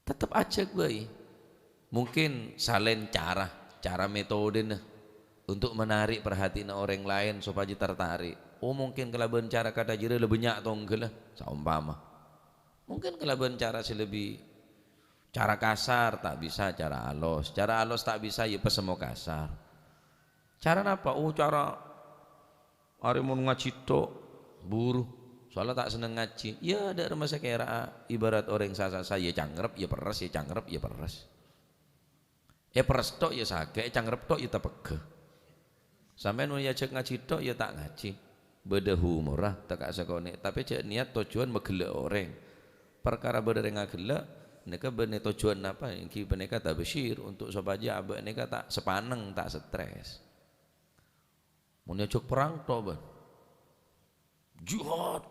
Tettep ajhâk bhâi. Mungkin salaèn cara, cara metodena untuk menarik perhatianna orèng laèn sopajâ tertarik. Oh, mungkin kalabân cara kadhâ' jârèya la bânnya' tongghâlla, saompama. Mungkin kalabân cara sè lebbi, cara kasar ta' bisa, cara alos. Cara alos ta' bisa, ya pasemmo kasar. Cara napa? Oh, cara arè mon ngajhi tok, buru. Soalnya ta' senneng ngajhi. Ya, dâ' remma sakèra'a ibarat orèng sasasa, ya cangrep, ya perres, ya cangrep, ya perres. Èperres tok ya sakè', ècangrep tok ya tapegghâ. Sampèyan mon èajhâk ngajhi tok ya ta' ngajhi. Bâdâ humorra, ta' ka sakonè', tapè jhâ' niat tojjhuwân maghellâ' orèng. Parkara bâdâ rèng aghellâ', nèka bânnè tojjhuwân napa? Èngghi panèka tabsyir, untuk sopajâ abâ' nèka ta' sapaneng, ta' stres. Mon èajhâk perrang tok, bân. Jihad.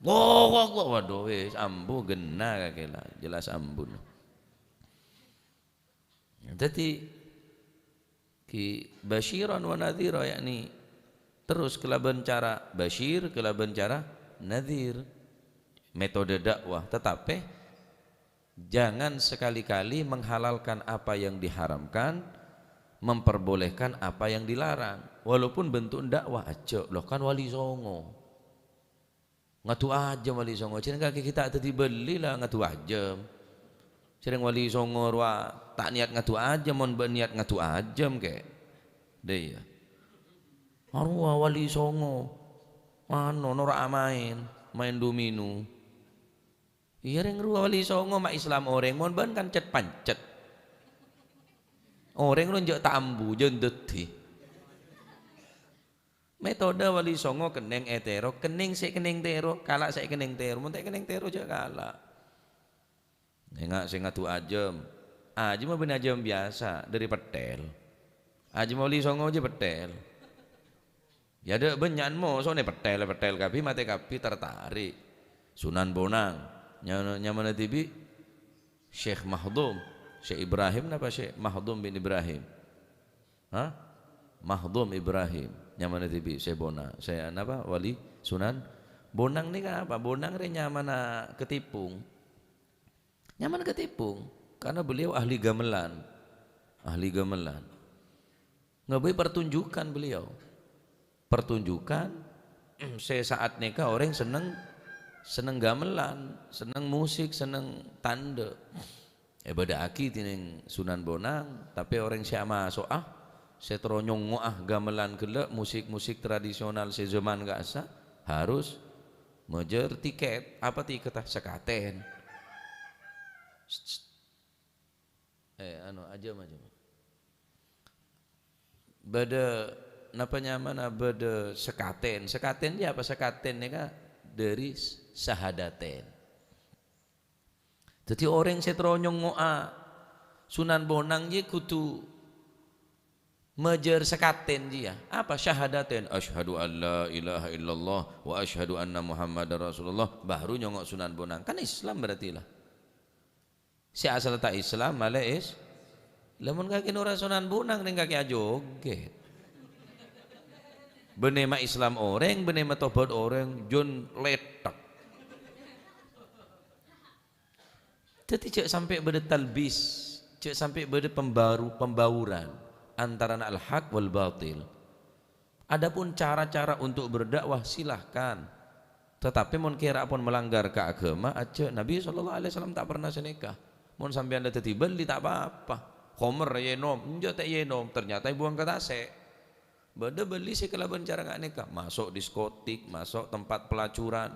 Allahu Akbar. Waduh, wis, ambu ghenna kakè la. Jelas ambu. Dhâddhi, ki basyiran wa nadhira, yakni terros kalabân cara basyir, kalabân cara nadhir. Metode dakwah, tatapè jangan sekali-kali menghalalkan apa yang diharamkan, memperbolehkan apa yang dilarang. Walaupun bentuk dakwah, ajhâk, loh, kan Wali Songo. Ngadu ajâm Wali Songo, jhârèng kakè ghi' ta' dhâddhi bâli la ngadu ajâm. Jhârèng Wali Songo rowa ta' niat ngadu ajâm, mon bâ' niat ngadu ajâm kè. Dâ' iyâ. Arowa Wali Songo, ano, noro' amaèn, maèn domino. Iyâ, rèng rowa Wali Songo ma' Islam orèng, mon bâ'na kan cet-pancet. Orèng rowa jhâ' ta' ambu, jhâ' dhâddhi. Metode Wali Songo kennèng ètèro, kennèng sè kennèng tèro, kala' sè kennèng tèro. Mon ta' kennèng tèro, jhâ' kala'. Enga' sè ngadu ajâm. Ajâm bânnè ajâm biyasa, dâri pèthèl. Ajâm Wali Songo jhâ' pèthèl. Ya, dâ' bânnya'an moso nè pèthèl, pèthèl kabbhi, matè kabbhi, tertarik. Sunan Bonang. Nya-, nyamana dhibi' Syekh Mahdum. Syekh Ibrahim napa Syekh Mahdum bin Ibrahim? Hah? Mahdum Ibrahim, nyamana dhibi' sè Bona-, sè napa, Wali Sunan Bonang nèka apa? Bonang rè nyamana Ketipung. Nyamana Ketipung, karena beliau ahli gamelan. Ahli gamelan. Ngabâi pertunjukan beliau. Pertunjukan, sè saat nèka orèng senneng, senneng gamelan, senneng musik, senneng tandhâ. Èbâdâ'aghi dhinèng Sunan Bonang, tapè orèng sè amaso'a, sè terro nyongngo'a gamelan ghellâ', musik-musik tradisional sè jhâman ka'issa', harus majâr tikèt. Apa tikètta? Sakatèn. Eh, anu, ajâm, ajâm. Bâdâ, napa nyamana bâdâ sakatèn? Sakatèn jâ apa? Sakatèn nèka dâri s-, sahadatèn. Dhâddhi orèng sè terro nyongngo'a Sunan Bonang jâ kodhu Majâr sakatèn jiyâ. Apa? Syahadatain. "Asyhadu an la ilaha illallah wa asyhadu anna Muhammadar Rasulullah." Baru nyongngo' Sunan Bonang. Kan Islam berarti lah. Sè asal ta' Islam, malè is-, lamon kakè nora Sunan Bonang neng kakè ajogèt. Bânnè ma' Islam orèng, bânnè ma' tobat orèng, jhân lèthèk. Dhâddhi jhâ' sampè' bâdâ talbis, jhâ' sampè' bâdâ pembaru-, pembauran antarana al-haq wal batil. Adapun cara-cara untuk berdakwah, silahkan. Tetapi mon kèra pon melanggar ka aghâma, ajâ, Nabi sallallahu alaihi wasallam ta' pernah sanèka. Mon sampèyan la dhâddhi bâli, ta' pa-apa. Khomer ènom, enjâ' ta' ènom, ternyata èbuwâng ka tasè'. Bâdâ bâli sè kalabân cara nga' nèka, maso' diskotik, maso' tempat pelacuran.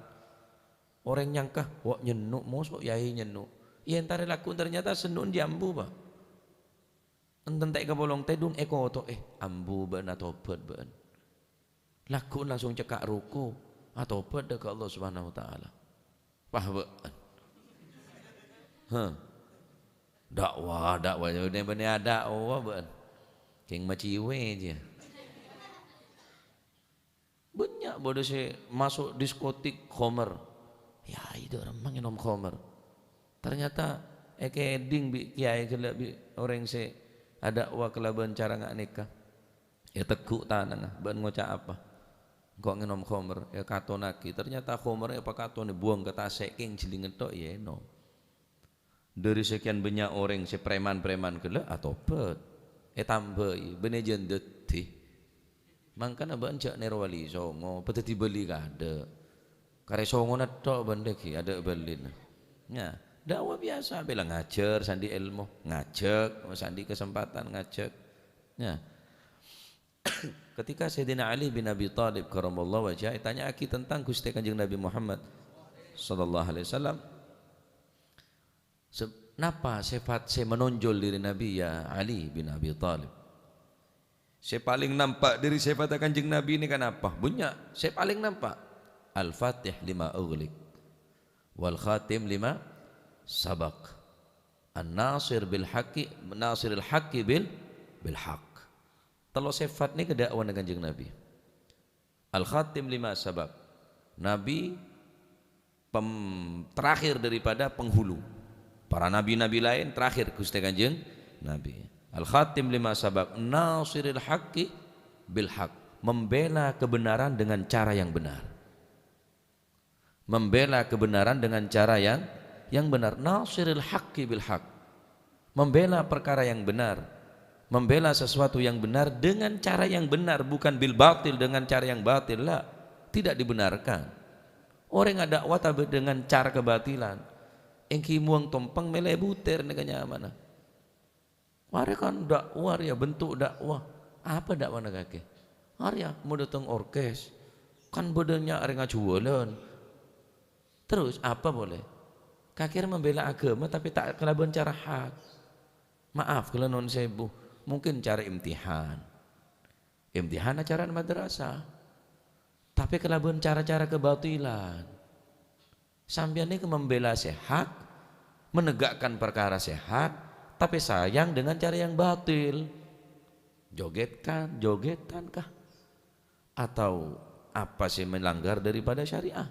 Orèng nyangka, "Wa', nyenno', moso' yâi nyenno'." Iyâ, entarè lagghu', ternyata senno'en jiyâ ambu, Pa'. Enten ta' èkapolong tèdung, èkoto'è, ambu bâ'na, tobat bâ'na. Lagghu'en langsung cekka' ruku, atobat dâ' ka Allah Subhanahu wa Ta'ala. Wah, bâ'na. Heh. Dakwah, dakwah, bânnè, bânnè adâkwah bâ'na. Kèng maciwe jiyâ. Bânnya' bâdâ sè maso' diskotik khomer. Yâ, itu remma ngènom khomer. Ternyata èkèdhing bi' kèyaè ghellâ' bi' orèng sè adâkwah kalabân cara nga' nèka. Ètegghu' tanangnga, "Bâ'na ngoca' apa?" "Engko' ngènom khomer." Èkatonnaghi. Ternyata khomerra èpakatonè buwâng ka tasè', kèng jhâlingan tok ènom. Dâri sakèyan bânnya' orèng sè preman-preman ghellâ' atobat, ètambâi, bânnè jhân dhâddhi. Mangkana bâ'na jhâ' nèro Wali Songo, padâddhi bâli kaadâ'. Karè songona tok bâ'na ghi' adâ' bâlina. Nya, dakwah biyasa, bhâi la ngajhâr, sandhi' èlmo, ngajhâk, sandhi' kasempatan ngajhâk. Nya. Ketika Sayyidina Ali bin Abi Thalib karramallahu wajhah ètanya'aghi tentang Ghustè Kanjeng Nabi Muhammad sallallahu alaihi wasallam, Se-, napa sèfat sè manonjol dhâri Nabi, ya Ali bin Abi Thalib? Sè palèng nampa' dhâri sèfatta Kanjeng Nabi nèka napa? Bânnya'. Sè palèng nampa', "Al-Fatih lima ughliq, wal Khatim lima sabaq, An-Nasir bil haqqi, Nasiril haqqi bil, bil haqq." Tello' sèfat nèka dâ'wana Kanjeng Nabi. Al-Khatim lima sabaq. Nabi pem-, terakhir daripada penghulu. Para nabi-nabi laèn terakhir Ghustè Kanjeng Nabi. Al-Khatim lima sabaq, nasiril haqqi bil haqq. Membela kebenaran dengan cara yang benar. Membela kebenaran dengan cara yang, yang benar. Nasiril haqqi bil haqq. Membela perkara yang benar. Membela sesuatu yang benar dengan cara yang benar, bukan bil batil, dengan cara yang batil. La, tidak dibenarkan. Orèng adâkwah tapè dengan cara kebatilan, èngghi muwâng tompèng mèlè butèr nèka nyamana. Arèya kan dâkwah, rèya bentuk dâkwah. Apa dâ'wana kakè? Arèya, mon dâteng orkes, kan bâdâ nya' orèng ajhuwâlân. Terros apa polè? Kakè rèya membela aghâma, tapè ta' kalabân cara hak. Maaf, kaulâ nuwun sèbu. Mungkin cara imtihan. Imtihan acara madrasah. Tapè kalabân cara-cara kebatilan. Sampèyan nèka membela sè hak, menegakkan perkara sè hak, tapè sayang dengan cara yang batil. Joget kan, jogetan kah? Atau apa sè melanggar daripada syariah?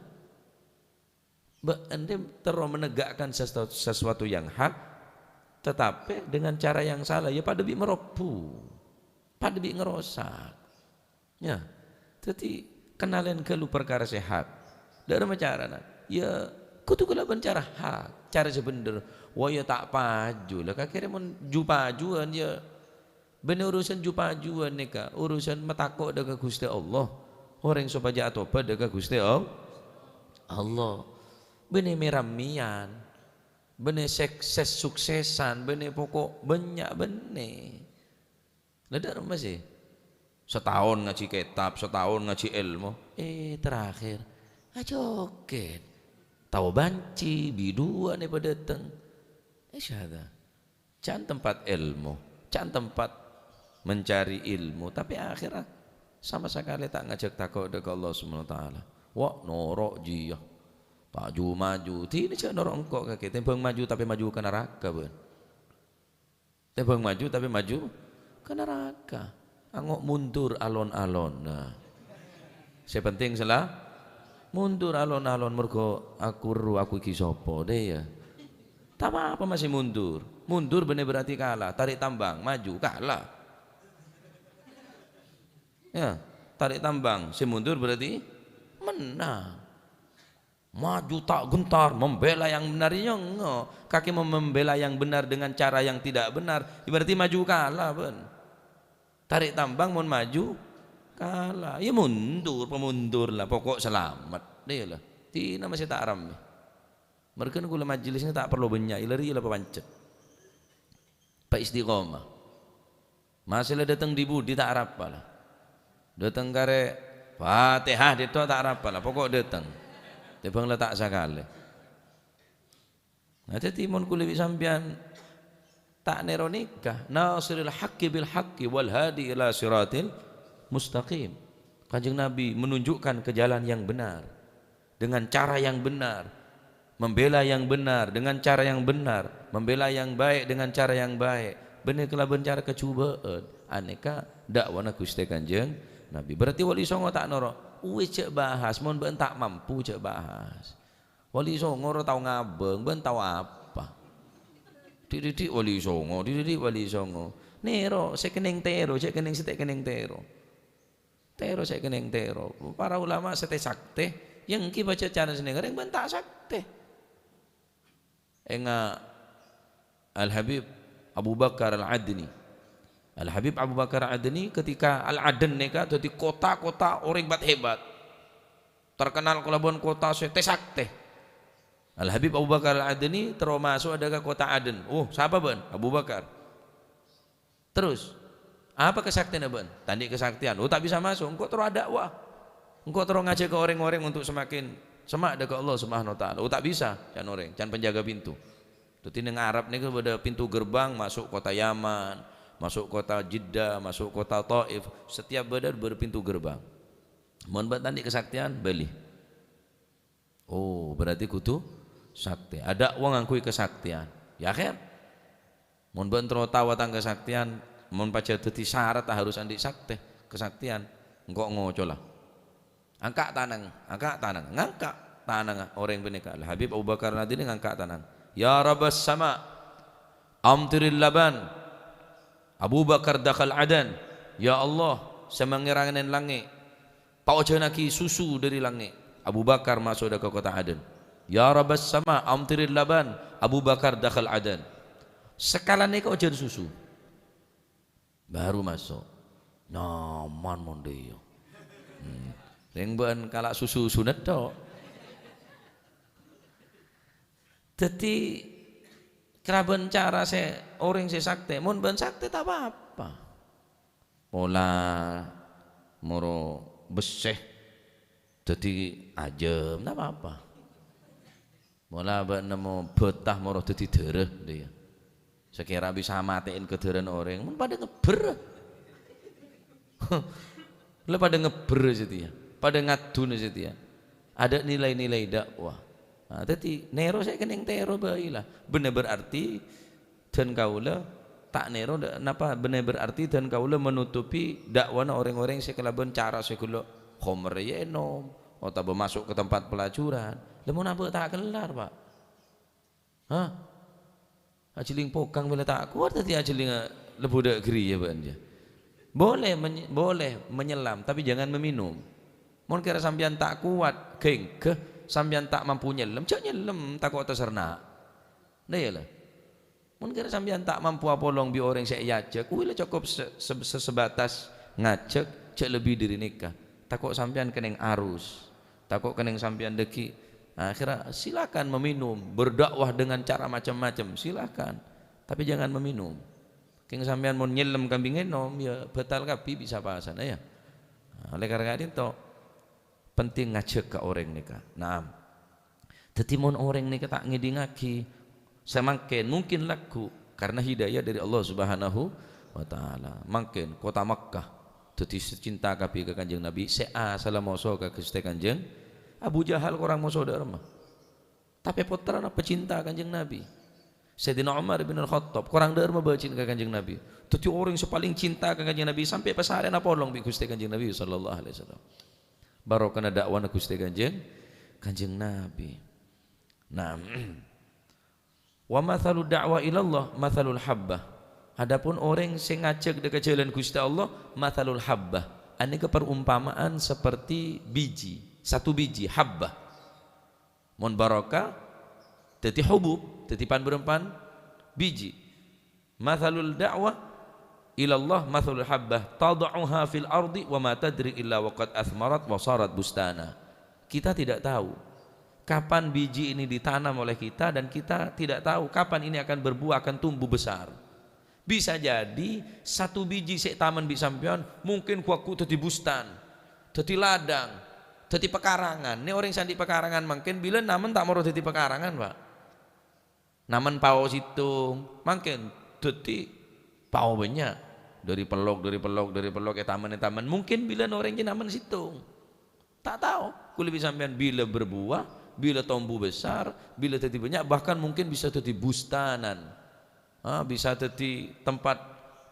Bâ'na terro menegakkan sesuatu, sesuatu yang hak, tetapi dengan cara yang salah, ya padâ bi' marobbu, padâ bi' ngarosak. Ya. Dhâddhi, kennalè ghâllu parkara sè hak. Dâ'remma carana? Ya, kodhu kalabân cara hak, cara sè bhendher. Wa, ya ta' paju la, kakè rèya mon ju-pajuwân, ya, bânnè urusan ju-pajuwân nèka, urusan matako' dâ' ka Ghustè Allah. Orèng sopajâ atobat dâ' ka Ghustè All-, Allah. Bânnè mè-rammèyan, bânnè seks-, ses-suksesan, bânnè poko' bânnya' bânnè. La dâ'remma sè? Sataon ngajhi kètab, sataon ngajhi èlmo. Eh, terakhir, ajoget. Tao banci, biduwâ nè padâteng. Eh, syahada. Can tempat èlmo, can tempat mencari ilmu, tapè akhèrra sama sakalè ta' ngajhâk tako' dâ' ka Allah Subhanahu wa Ta'ala. Wa', noro' jiyâ. Ta' ju-maju. Dinah jhâ' noro' engko' kakè. Tèmbhâng maju tapè maju ka naraka, bân. Tèmbhâng maju tapè maju ka naraka. Ango' mundur alon-alon. Nah. Sè penting sela-, mundur alon-alon mergo aku ero aku iki sapa, dè ya. Ta' apa-apa masih mundur. Mundur bânnè berarti kalah. Tarèk tambang, maju, kalah. Ya, tarèk tambang, sè mundur berarti menang. Maju tak gentar, membela yang benar, ya enggak. Kaki mem-, membela yang benar dengan cara yang tidak benar, ya berarti maju kalah, bân. Tarèk tambang mon maju, kalah. Ya mundur, pamundur la, pokok salamet. Dè la. Dina masih ta' rammè. Mergân kaulâ majelisnya ta' parlo bânnya', ila rèya la papancet. Pa istiqomah. Masih la dâteng dhi-budhi ta' arapa la. Dâteng karè Fatihah dhinto' ta' arapa la, pokok dâteng. Tèmbhâng la ta' sakalè. Nah, dhâddhi mon kaulâ bi' sampèyan ta' nèro nèka, nasiril haqqi bil haqqi wal hadi ila siratil mustaqim. Kanjeng Nabi menunjukkan ke jalan yang benar, dengan cara yang benar, membela yang benar, dengan cara yang benar, membela yang baik dengan cara yang baik. Bânnè kalabân cara kajhubâ'ân. Anèka da'wana Ghustè Kanjeng Nabi. Berarti Wali Songo ta' noro'. Uwis jhâ' bahas, mon bâ'na ta' mampu jhâ' bahas. Wali Songo ro tao ngabâng, bân tao apa? Dhi'-dhi'-dhi' Wali Songo, dhi'-dhi'-dhi' Wali Songo. Nèro, sè kennèng tèro, jhâ' kennèng sè ta' kennèng tèro. Tèro sè kennèng tèro. Para ulama sè tè-saktè, ya èngghi bâca carana sennèng, rèng bân ta' saktè. Enga' Al-Habib Abu Bakar Al-Adni. Al-Habib Abu Bakar Al-Adni ketika Al-Aden nèka dhâddhi kota-kota orèng bat-hebat. Terkenal kalabân kota sè tè-saktè. Al-Habib Abu Bakar Al-Adni terro maso' dâ' ka kota Aden. "Oh, sapa bâ'na?" "Abu Bakar." "Terros, apa kasaktèyanna bâ'na?" "Ta' andi' kasaktèyan." "Oh, ta' bisa maso'. Engko' terro adakwa. Engko' terro ngajhâk ka orèng-orèng untuk semakin sema' dâ' ka Allah Subhanahu wa Ta'ala." "Oh, ta' bisa," can orèng, can penjaga pintu. Dhâddhi neng Arab nèko bâdâ pintu gerbang maso' kota Yaman, maso' kota Jeddah, maso' kota Taif. Setiap bâdâ, bâdâ pintu gerbang. "Mon bâ'na ta' andi' kasaktèyan, bâli." Oh, berarti kudu saktè. Adakwa ngangghuy kasaktèyan. Ya, kèr. Mon bâ'na terro tao tang kasaktèyan, mon pajhât dhâddhi sarat harus andi' saktè, kasaktèyan. Engko' ngoco la. "Angka' tanang, angka' tanang." Ngangka' tanangnga orèng panèka. Al-Habib Abu Bakar Al-Adni ngangka' tanang. "Ya Rabbas sama, amtiril laban." Abu Bakar dakhal Adan. "Ya Allah, sè mangèrangèn langngè', paojhânaghi susu dâri langngè'." Abu Bakar maso' dâ' ka kota Aden. "Ya Rabbas sama, amtiril laban." Abu Bakar dakhal Adan. Sakalana kaojhân susu. Baru maso'. Nyaman mon dâ' iyâ. Hmm. Rèng bâ'na kala' susu sunat tok. Dhâddhi, kalabân cara sè orèng sè saktè, mon bâ'na saktè ta' pa-apa. Pola moro bessè dhâddhi ajâm, ta' pa-apa. Pola bâ'na nemmo bâta moro dhâddhi dârâ, iyâ. Sakèra bisa matè'èn kadârâna orèng, mon padâ ngebbher. La padâ ngebbher satèya, padâ ngaduna satèya. Adâ' nilai-nilai dakwah. Nah, dhâddhi nèro sè kennèng tèro bhâi la. Bânnè berarti dân kaulâ ta' nèro dâ-, napa bânnè berarti dân kaulâ menutupi dakwana orèng-orèng sè kalabân cara sè ghellâ' khomer rèya ènom, otabâ maso' ka tempat pelajuran. Lha mon abâ' ta' kellar, Pak? Hah? Ajhâling pokang mèla ta' kowat dhâddhi ajhâling, eh, lebbu dâ' ghâriyâ bâ'na, yâ. Boleh menye-, boleh menyelam, tapi jangan meminum. Mon kèra sampèyan ta' kowat, ghânggâ, sampèyan ta' mampu nyellem, jhâ' nyellem, tako' tasarna. Nah, iyâ, la. Mon kèra sampèyan ta' mampu apolong bi' orèng sè èajhâk, kuwi la cokop se-, se-, se-, sebatas ngajhâk, jhâ' lebbi dâri nèka. Tako' sampèyan kennèng arus, tako' kennèng sampèyan dâgghi'. Akhirnya, silakan meminum, berdakwah dengan cara macam-macam, silakan. Tapi jangan meminum. Kèng sampèyan mon nyellem kambing ènom, ya batal kabbhi bisa pasana, ya. Nah, oleh karena itu, penting ngajhâk ka orèng nèka. Naam. Dhâddhi, mon orèng nèka ta' ngèdingngaghi, samangkèn mungkin lagghu' karena hidayah dâri Allah Subhanahu wa Ta'ala. Mangkèn kota Makkah dhâddhi sè cinta kabbhi ka Kanjeng Nabi, sè asalla moso ka Ghustè Kanjeng Abu Jahal korang moso dâ' remma. Tapè pottrana pecinta Kanjeng Nabi. Sayyidina Umar bin Al-Khattab, korang dhâ'âr mabâjhi' ka Kanjeng Nabi. Dhâddhi orèng sè palèng cinta ka Kanjeng Nabi, sampè' pasarèna polong bi' Ghustè Kanjeng Nabi sallallahu alaihi wasallam. Barokana da'wana Ghustè Kanjeng, Kanjeng Nabi. Nah, "Wa mathalu da'wa ilallah mathalul habbah." Adapun orèng sè ngajhâk dâ' ka jhâlân Ghustè Allah, mathalul habbah. Anèka perumpamaan seperti biji, satu biji, habbah. Mon barokah, dhâddhi hubub, dhâddhi pan-bârâmpan biji. Mathalul da'wa ilallah mathalul habbah tada'uha fil ardi wa ma tadri illa wa qad athmarat wa sarat bustana. Kita tidak tahu kapan biji ini ditanam oleh kita dan kita tidak tahu kapan ini akan berbuah, akan tumbuh besar. Bisa jadi satu biji sè ètamen bi' sampèyan mungkin ghu-lagghu dhâddhi bustan, dhâddhi ladang, dhâddhi pekarangan. Nè orèng sè andi' pekarangan mangkèn bilâ namen ta' moro dhâddhi pekarangan, Pak. Namen pao sèttong, mangkèn dhâddhi pao bânnya'. Dhâri pellok, dhâri pellok, dhâri pellok, ètamen, ètamen. Mungkin bilâ orèng jâ namen sèttong. Ta' tao, kulâ bi' sampèyan bilâ berbuah, bilâ tombu besar, bilâ dhâddhi bânnya', bahkan mungkin bisa dhâddhi bustanan. Ah, bisa dhâddhi tempat,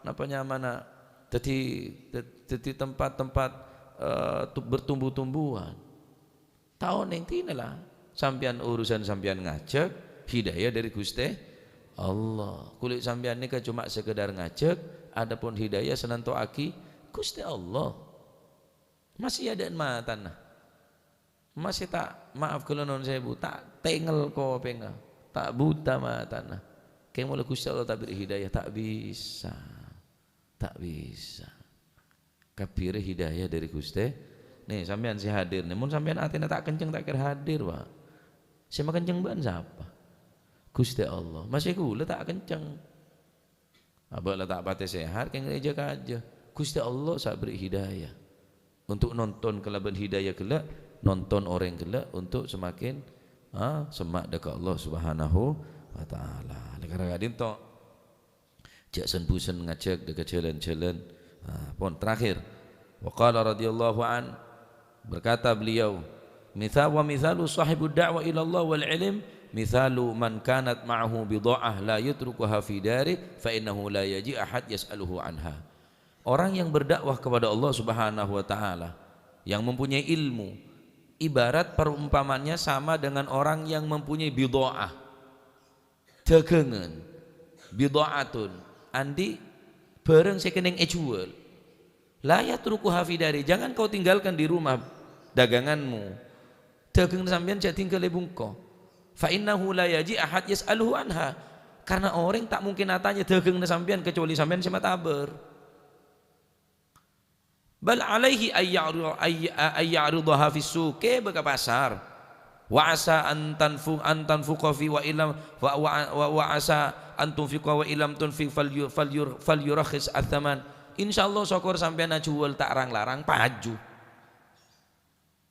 napa nyamana, dhâddhi, dhâddhi tempat-tempat, eh, tu-, bertumbuh-tumbuhan. Ta' onèng, dinala. Sampèyan, urusan sampèyan ngajhâk, hidayah dhâri Ghustè Allah. Kulâ sampèyan nèka coma sekedar ngajhâk, adapun hidayah sè nantoaghi Ghustè Allah. Masè adâ'ân matana. Masè ta', maaf ghâllu non sèbu, ta' tengel kopèngnga, ta' buta matana. Kèng mola Ghustè Allah ta' bèrri' hidayah, ta' bisa. Ta' bisa. Kabbhi rè hidayah dhâri Ghustè. Nè, sampèyan sè hadir, nè, mon sampèyan atèna ta' kenceng, ta' kèra hadir, Pak. Sè makenceng bâ'ân sapa? Ghustè Allah. Masè kulâ ta' kenceng. Abâ' la ta' patè sehat, kèng rèya jâ-kajâ. Ghustè Allah sè bèrri' hidayah. Untuk nonton kalabân hidayah ghellâ', nonton orèng ghellâ' untuk semakin, ah, semma' dâ' ka Allah Subhanahu wa Ta'ala. Oleh karena ka'dinto, jâ' sen-bhusen ngajhâk dâ' ka jhâlân-jhâlân. Ah, pon terakhir. Wa qala radhiyallahu an, berkata beliau, "Mitha-, wa mithalu sahibud da'wa ilallah wal ilm, mithalu man kanat ma'ahu bidha'ah la yatrukuha fi dari, fa innahu la yaji ahad yas'aluhu anha." Orang yang berdakwah kepada Allah Subhanahu wa Ta'ala, yang mempunyai ilmu, ibarat perumpamannya sama dengan orang yang mempunyai bidha'ah. Dâgângan, bidha'atun, andi' bhârâng sè kennèng èjhuwâl. La yatrukuha fi dari, jangan kau tinggalkan di rumah daganganmu. Dâgângnga sampèyan jâ' tinggal è bungko. Fa innahu la yaji ahad yas'aluhu anha. Karena orèng ta' mungkin atanya dâgângnga sampèyan kecuali sampèyan sè matabâr. Bal alaihi ay ya'ru-, ay-, ay ya'ridaha fis suq, kèbâ ka pasar. Wa asa an tanfu-, an tanfuqa fi wa illam, wa, wa, wa, wa asa an tunfiqa wa illam tunfiq fal yu-, fal yur-, fal yurakhis ats-tsaman. Insyaallah sokor sampèyan ajhuwâl ta' rang-larang paju.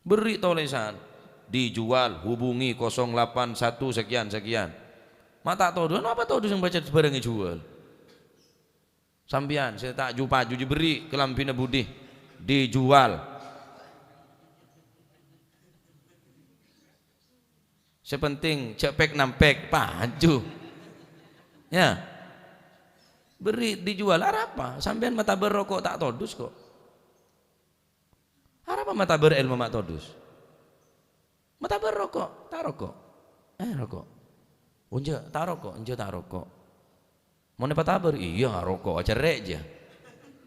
Bherri' tolèsan, "Dijual, hubungi kosong lapan satu sekian-sekian." Ma' ta' todus, napa todus sè bâca bhârâng èjhuwâl? Sampèyan sè ta' ju-paju jâ bherri' kalambhina budi, dijual. Sè penting jâ' pèk-nampèk, paju. Ya. Bherri' dijual, arapa? Sampèyan matabâr roko' ta' todus, kok. Arapa matabâr èlmo ma' todus? Matabâr roko', ta' roko'. Eh, roko'. Enjâ', ta' roko', enjâ' ta' roko'. Mon èpatabâr, iyâ, roko', acerrè' jâ.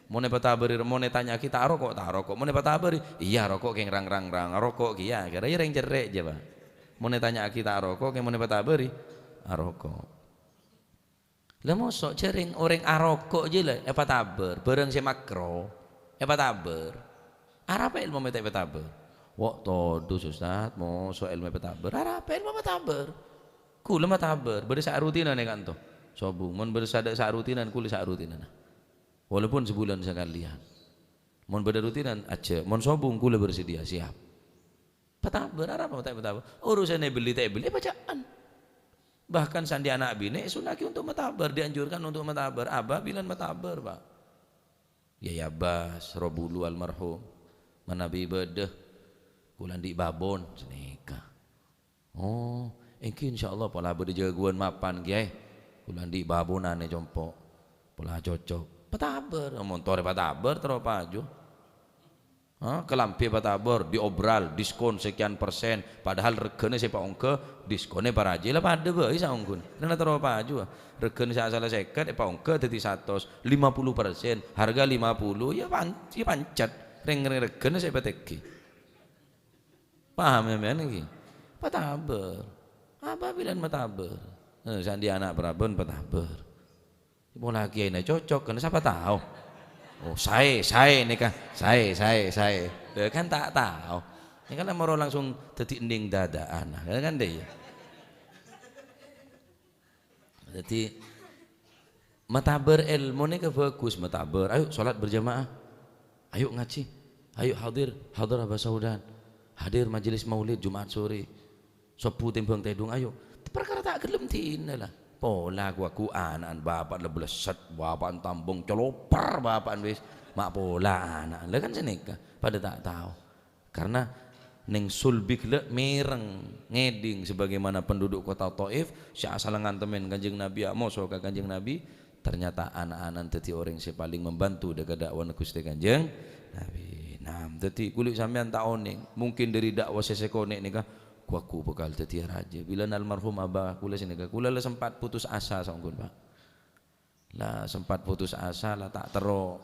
Mon èpatabâr, mon ètanya'aghi, ta' roko', ta' roko'. Mon èpatabâr, iyâ, roko' kèng rang-rang-rang, roko' kèya, kèra iyâ rèng cerrè' jâ, Pak. Mon ètanya'aghi, ta' roko', kèng mon èpatabâr, aroko'. Lah, moso' jârèng orèng aroko' jâ la èpatabâr, bhârâng sè makro èpatabâr. Arapa èlmo mè' ta' èpatabâr? Wo' todus, Ustaz, moso' èlmo èpatabâr. Arapa èlmo matabâr? Ghulâ matabâr, bâdâ sè arutinan è ka'anto. Sobung, mon bâdâ sè adâ' sè arutinan, ghulâ sè arutinan. Walaupun sebulan sekalian. Mon bâdâ rutinan, ajjhâ'. Mon sobung, ghulâ bersedia, siap. Patabâr, arapa ta' èpatabâr? Urusan èbelli ta' èbelli, paca'an. Bahkan sè andi' ana' binè' èsunna'aghi untuk matabâr, dianjurkan untuk matabâr. Abâ' bilân matabâr, Pak. Yai Abbas, roh bulu almarhum. Manabi bâdâ, ghulâ andi' babon, sanèka. Oh, èngghi insyaallah pola bâdâ jâgâwân mapan, Kèyaè. Kaulâ andi' bâbuna nè compo'. Pola cocok. Patabâr, mon torè patabâr terro paju. Hah? Kalambhi patabâr, diobral, diskon sekian persen. Padahal regghâna sè èpaongghâ, diskonè parajâ la padâ bhâi saongghuna. Rèna terro paju. Regghâna sè asalla sèket, èpaongghâ dhâddhi satos, lima puluh persen, harga lima puluh, ya pan-, ya pancet. Rèng-, rèng-, regghâna sè èpatèngghi. Paham sampèyan iki? Patabâr. Apa bilân matabâr? Eh, sè andi' ana' paraban patabâr. Pola kèyaèna cocok, kan sapa tao? Oh, saè, saè nèka. Saè, saè, saè. Lha kan ta' tao. Nèka la moro langsung dhâddhi ending dâdâ'ân. Kan, kan, dâ' iyâ. Dhâddhi, matabâr èlmo nèka bhâghus, matabâr. Ayo sholat berjamaah. Ayo ngaji. Ayo hadir, hadir Abah Saudan. Hadir majelis maulid Jumat sore. Sobbhu tèmbhâng tèdung, ayo. Parkara ta' ghellem dinah la. Pola ghu-, ghu ana'na bapa'na la blesset, bapa'na tambung, coloper bapa'na wis. Ma' pola ana'na. La kan sanèka, padâ ta' tao. Karena neng Sulbi ghellâ' mèreng ngèdhing sebagaimana penduduk kota Taif, sè asalla ngantemè Kanjeng Nabi, amoso ka Kanjeng Nabi, ternyata ana'-ana'na dhâddhi orèng sè palèng membantu dâ-, ka da'wana Ghustè Kanjeng Nabi. Nah, dhâddhi kulâ sampèyan ta' onèng, mungkin dâri da'wa sè sakonè' nèka, ghu-, ghu bhâkal dhâddhiyâ rajâ. Bilân almarhum Abah kulâ sanèka, kulâ la sempat putus asa saongghuna, Pak. La sempat putus asa, la ta' terro,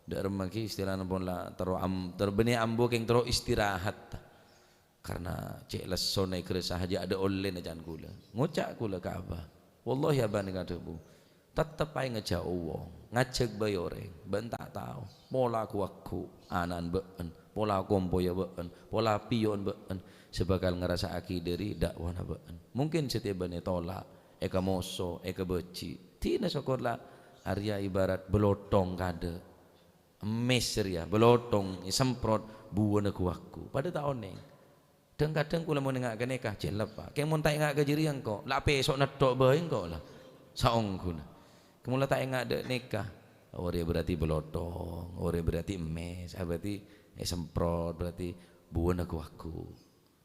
dâ' remma ghi istilana pon la terro am-, ter-, bânnè ambu kèng terro istirahat. Karna cè' lessona èghârâsa jhâ' adâ' ollèna can kulâ. Ngoca' kulâ ka Abah, "Wallahi Abah nèka adhâbu, tettep aènga jhâ' wong, ngajhâk bhâi orèng, bâ'na ta' tao. Pola ghu-, ghu ana'na bâ'na, pola kompoyya bâ'na, pola piyo'na bâ'na, sè bhâkal ngrasa'aghi dâri da'wana bâ'na. Mungkin satèya bâ'na ètolak, èkamoso, èkabâji'. Dinah sokor la arèya ibarat bâlotong kadâ'. Emmès rèya, bâlotong èsemprot, buwâna ghu-, ghu. Padâ ta' onèng." Dhâng-kadhâng kulâ mon enga' ka nèka, jhellep, Pak. Kèng mon ta' enga' ka jârèya engko', la pèso' nètto' bhâi engko' la. Saongghuna. Kèng mon la ta' enga' dâ' nèka, orèya berarti bâlotong, orèya berarti emmès, ah, berarti èsemprot, berarti buwâna ghu-, ghu.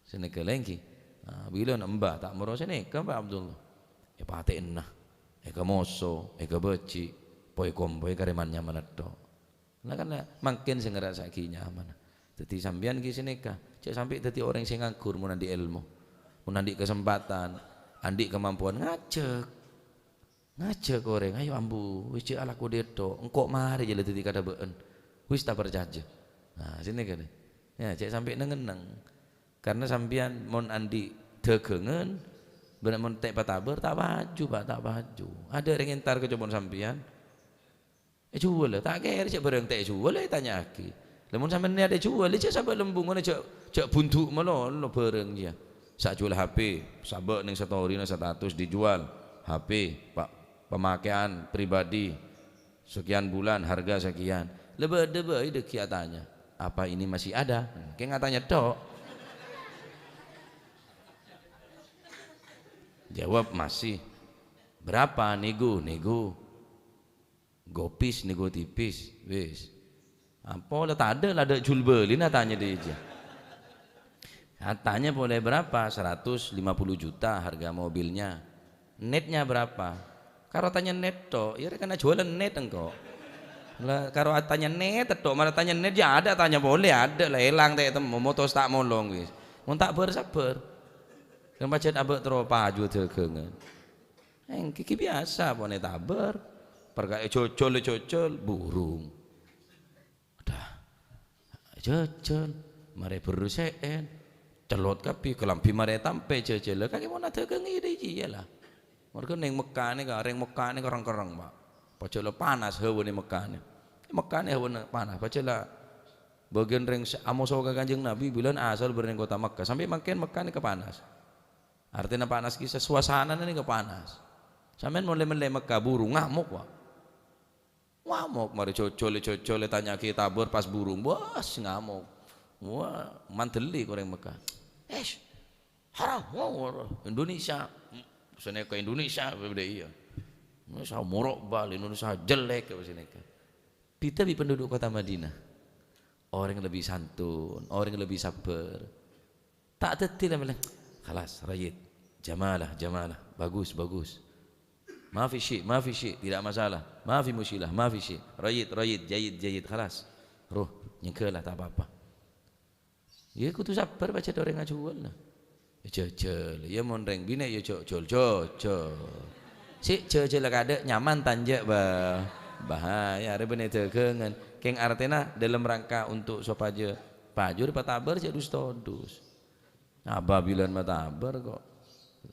Sanèka lèngghi. Nah, bilân embah ta' moro sanèka, Pak Abdullah. Èpatè'ana, èkamoso, èkabâji', poy-kompoy karè man-nyaman nètto'. Nah, kan, mangkèn sè ngrasa'aghi nyamana. Dhâddhi sampèyan ghi sanèka, jhâ' sampè' dhâddhi orèng sè nganggur mon andi' èlmo. Mon andi' kasempatan, andi' kamampuan ngajhâk. Ngajhâk orèng, "Ayo ambu, wis jhâ' alako dâ' ètto', engko' marè jhâ' la dhâddhi kadâ bâ'na. Wis ta' parcajâ." Nah, sanèka nè. Ya, jhâ' sampè' neng-enneng. Karna sampèyan mon andi' dâgângan, bân mon ta' èpatabâr, ta' paju, Pak, ta' paju. Adâ' orèng entar ka compo'na sampèyan, èjhuwâl, ta' kèra jhâ' bârâng ta' èjhuwâl, ètanya'aghi. Lah, mon sampèyan niyat èjhuwâl, jhâ' sabâ' lembungan, jhâ', jhâ' bundu' malolo bârâng, iyâ. Sa' jhuwâl H P, sabâ' neng story-na status dijual. H P, pa-, pemakaian pribadi, sekian bulan, harga sekian. Lah, bâdâ bhâi dâggi' atanya, "Apa ini masih ada?" Kèng atanya tok. Jawab, "Masih." "Berapa?" "Nego, nego." Gopis nèko tipis, wis. Apa la tadâ' la dâ' jhul bâlina tanya dâ' iyâ. Atanya polè berapa? Seratus lima puluh juta harga mobilnya. Netnya berapa? Karo tanya net tok, iyâ rè kana jualan net engko'. La karo atanya net tok, mara tanya net iyâ adâ' tanya polè, adâ' la èlang ta' ètemmo, motos ta' molong wis. Mon ta' bâr-sabbhâr. Kan pajhât abâ' terro paju dâgângan. Èngghi ghi biyasa, pon ètabâr. Parkara èjhâjhâl, èjhâjhâl, burung. Adâ. Èjhâjhâl, marè berru sè'èn. Cellot kabbhi, kalambhi marè ètampè, èjhâjhâl. Kakè pon adâgângnga dâ' iyâ la. Marghâ neng Mekkah nèka, rèng Mekkah nèka reng-kerreng, Pak. Pajhât la panas hawana Mekkah nè. Mekkah nè hawana panas, pajhât la bâgiân rèng sè amoso ka Kanjeng Nabi, bilân asal bâreng kota Mekkah. Sampè' mangkèn Mekkah nèka panas. Artèna panas ghi, suasanana nèka panas. Sampèyan mon lè-mellè Mekkah buru ngamok, Pak. Ngamok, marè jhâjhâl, jhâjhâl, tanya'aghi tabâr pas burung, bâs ngamok. Wah, mandhâli orèng Mekkah. "Eish, haram, wah, wah, Indonesia. Sanèka Indonesia, bâdâ iyâ. Indonesia morok bal, Indonesia jelek," kata sanèka. Bhidhâ bi' penduduk kota Madinah. Orèng lebbi santun, orèng lebbi sabbhâr. Ta' dhâddhi la mellè, "Khalas, rayyid. Jamalah, jamalah. Bagus, bagus." Ma fi syai', ma fi syai', tidak masalah. Ma fi musyilah, ma fi syai'. Rayyid, rayyid, jayyid, jayyid, khalas. Roh, nyegghâl la, ta' pa-apa. Iyâ, kodhu sabbhâr pajhât orèng ajhuwâl, nah. Jhâjhâl, iyâ mon rèng binè' iyâ jhâ', jhâl, jhâjhâl. Sè jhâjhâl kadâ' nyaman ta' enjâ', bah. Bahaya, arè bânnè dhâghângan. Kèng artèna dalam rangka untuk sopajâ pajhur patabâr jhâ' dus-todus. Abâ bilân matabâr kok.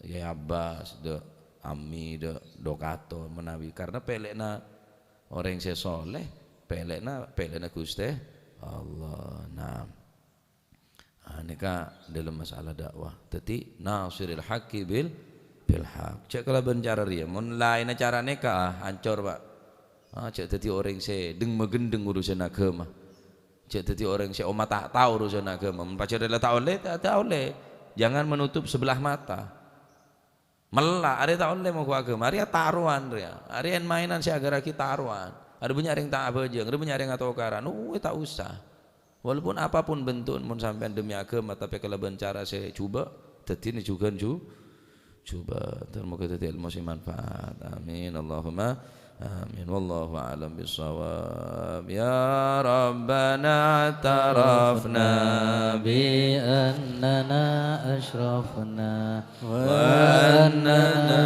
Yâ Abbas, dâ' Ammi, dâ' Dokator, menawi. Karena pèlèna orèng sè soleh, pèlèna, pèlèna Ghustè Allah. Nah. Ah, nèka dalam masalah dakwah. Dhâddhi, nasiril haqqi bil, bil haqq. Jhâ' kalabân cara rèya. Mon laènna cara nèka, ah, ancor, Pak. Ah, jhâ' dhâddhi orèng sè dheng-maghândheng urusan aghâma. Jhâ' dhâddhi orèng sè omma ta' tao urusan aghâma. Mon pajhât la ta' ollè, ta', ta' ollè. Jangan menutup sebelah mata. Mella', arè ta' ollè mongghu aghâma. Arè tarowan rèya. Arè en-maènan sè aghârraghi tarowan. Arè bânnya' rèng ta' abhâjâng, arè bânnya' rèng atokaran. Uwè, ta' osa. Walaupun apapun bentuk, mon sampèyan demi aghâma, tapè kalabân cara sè jhubâ', dhâddhina jhughân jhu-, jhubâ'. Moghâ dhâddhi èlmo sè manfaat. Amin. Allahumma amin. Wallahu a'lam bissawab. Ya Rabbana tarafna bi annana asyrafna. وأننا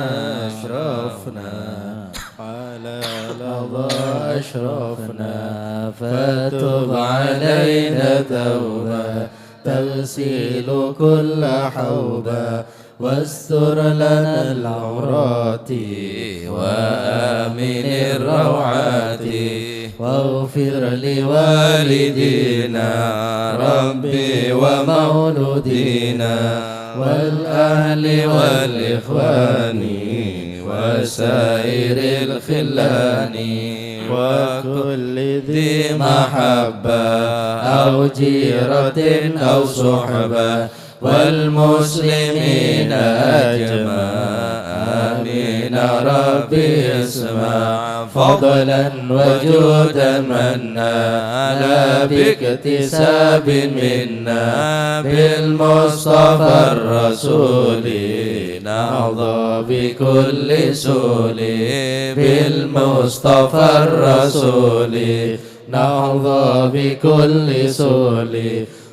أشرفنا على لظى أشرفنا، فتب علينا توبة تغسل كل حوبة، واستر لنا العورات وآمن الروعات، واغفر لوالدينا ربي ومولودينا والأهل والإخوان وسائر الخلان وكل ذي محبة أو جيرة أو صحبة والمسلمين أجمع. آمين ربي اسمع فضلا وجودا منا لا باكتساب منا بالمصطفى الرسول نحظى بكل سول بالمصطفى الرسول نحظى بكل سول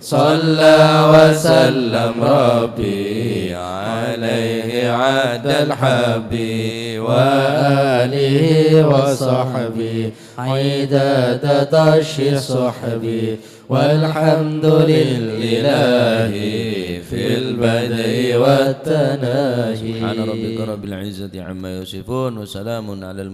صلى وسلم ربي عليه عد الحب وآله وصحبه عداد طش الصحب والحمد لله في البدء والتناهي. سبحان ربك رب العزة عما يصفون وسلام على المرسلين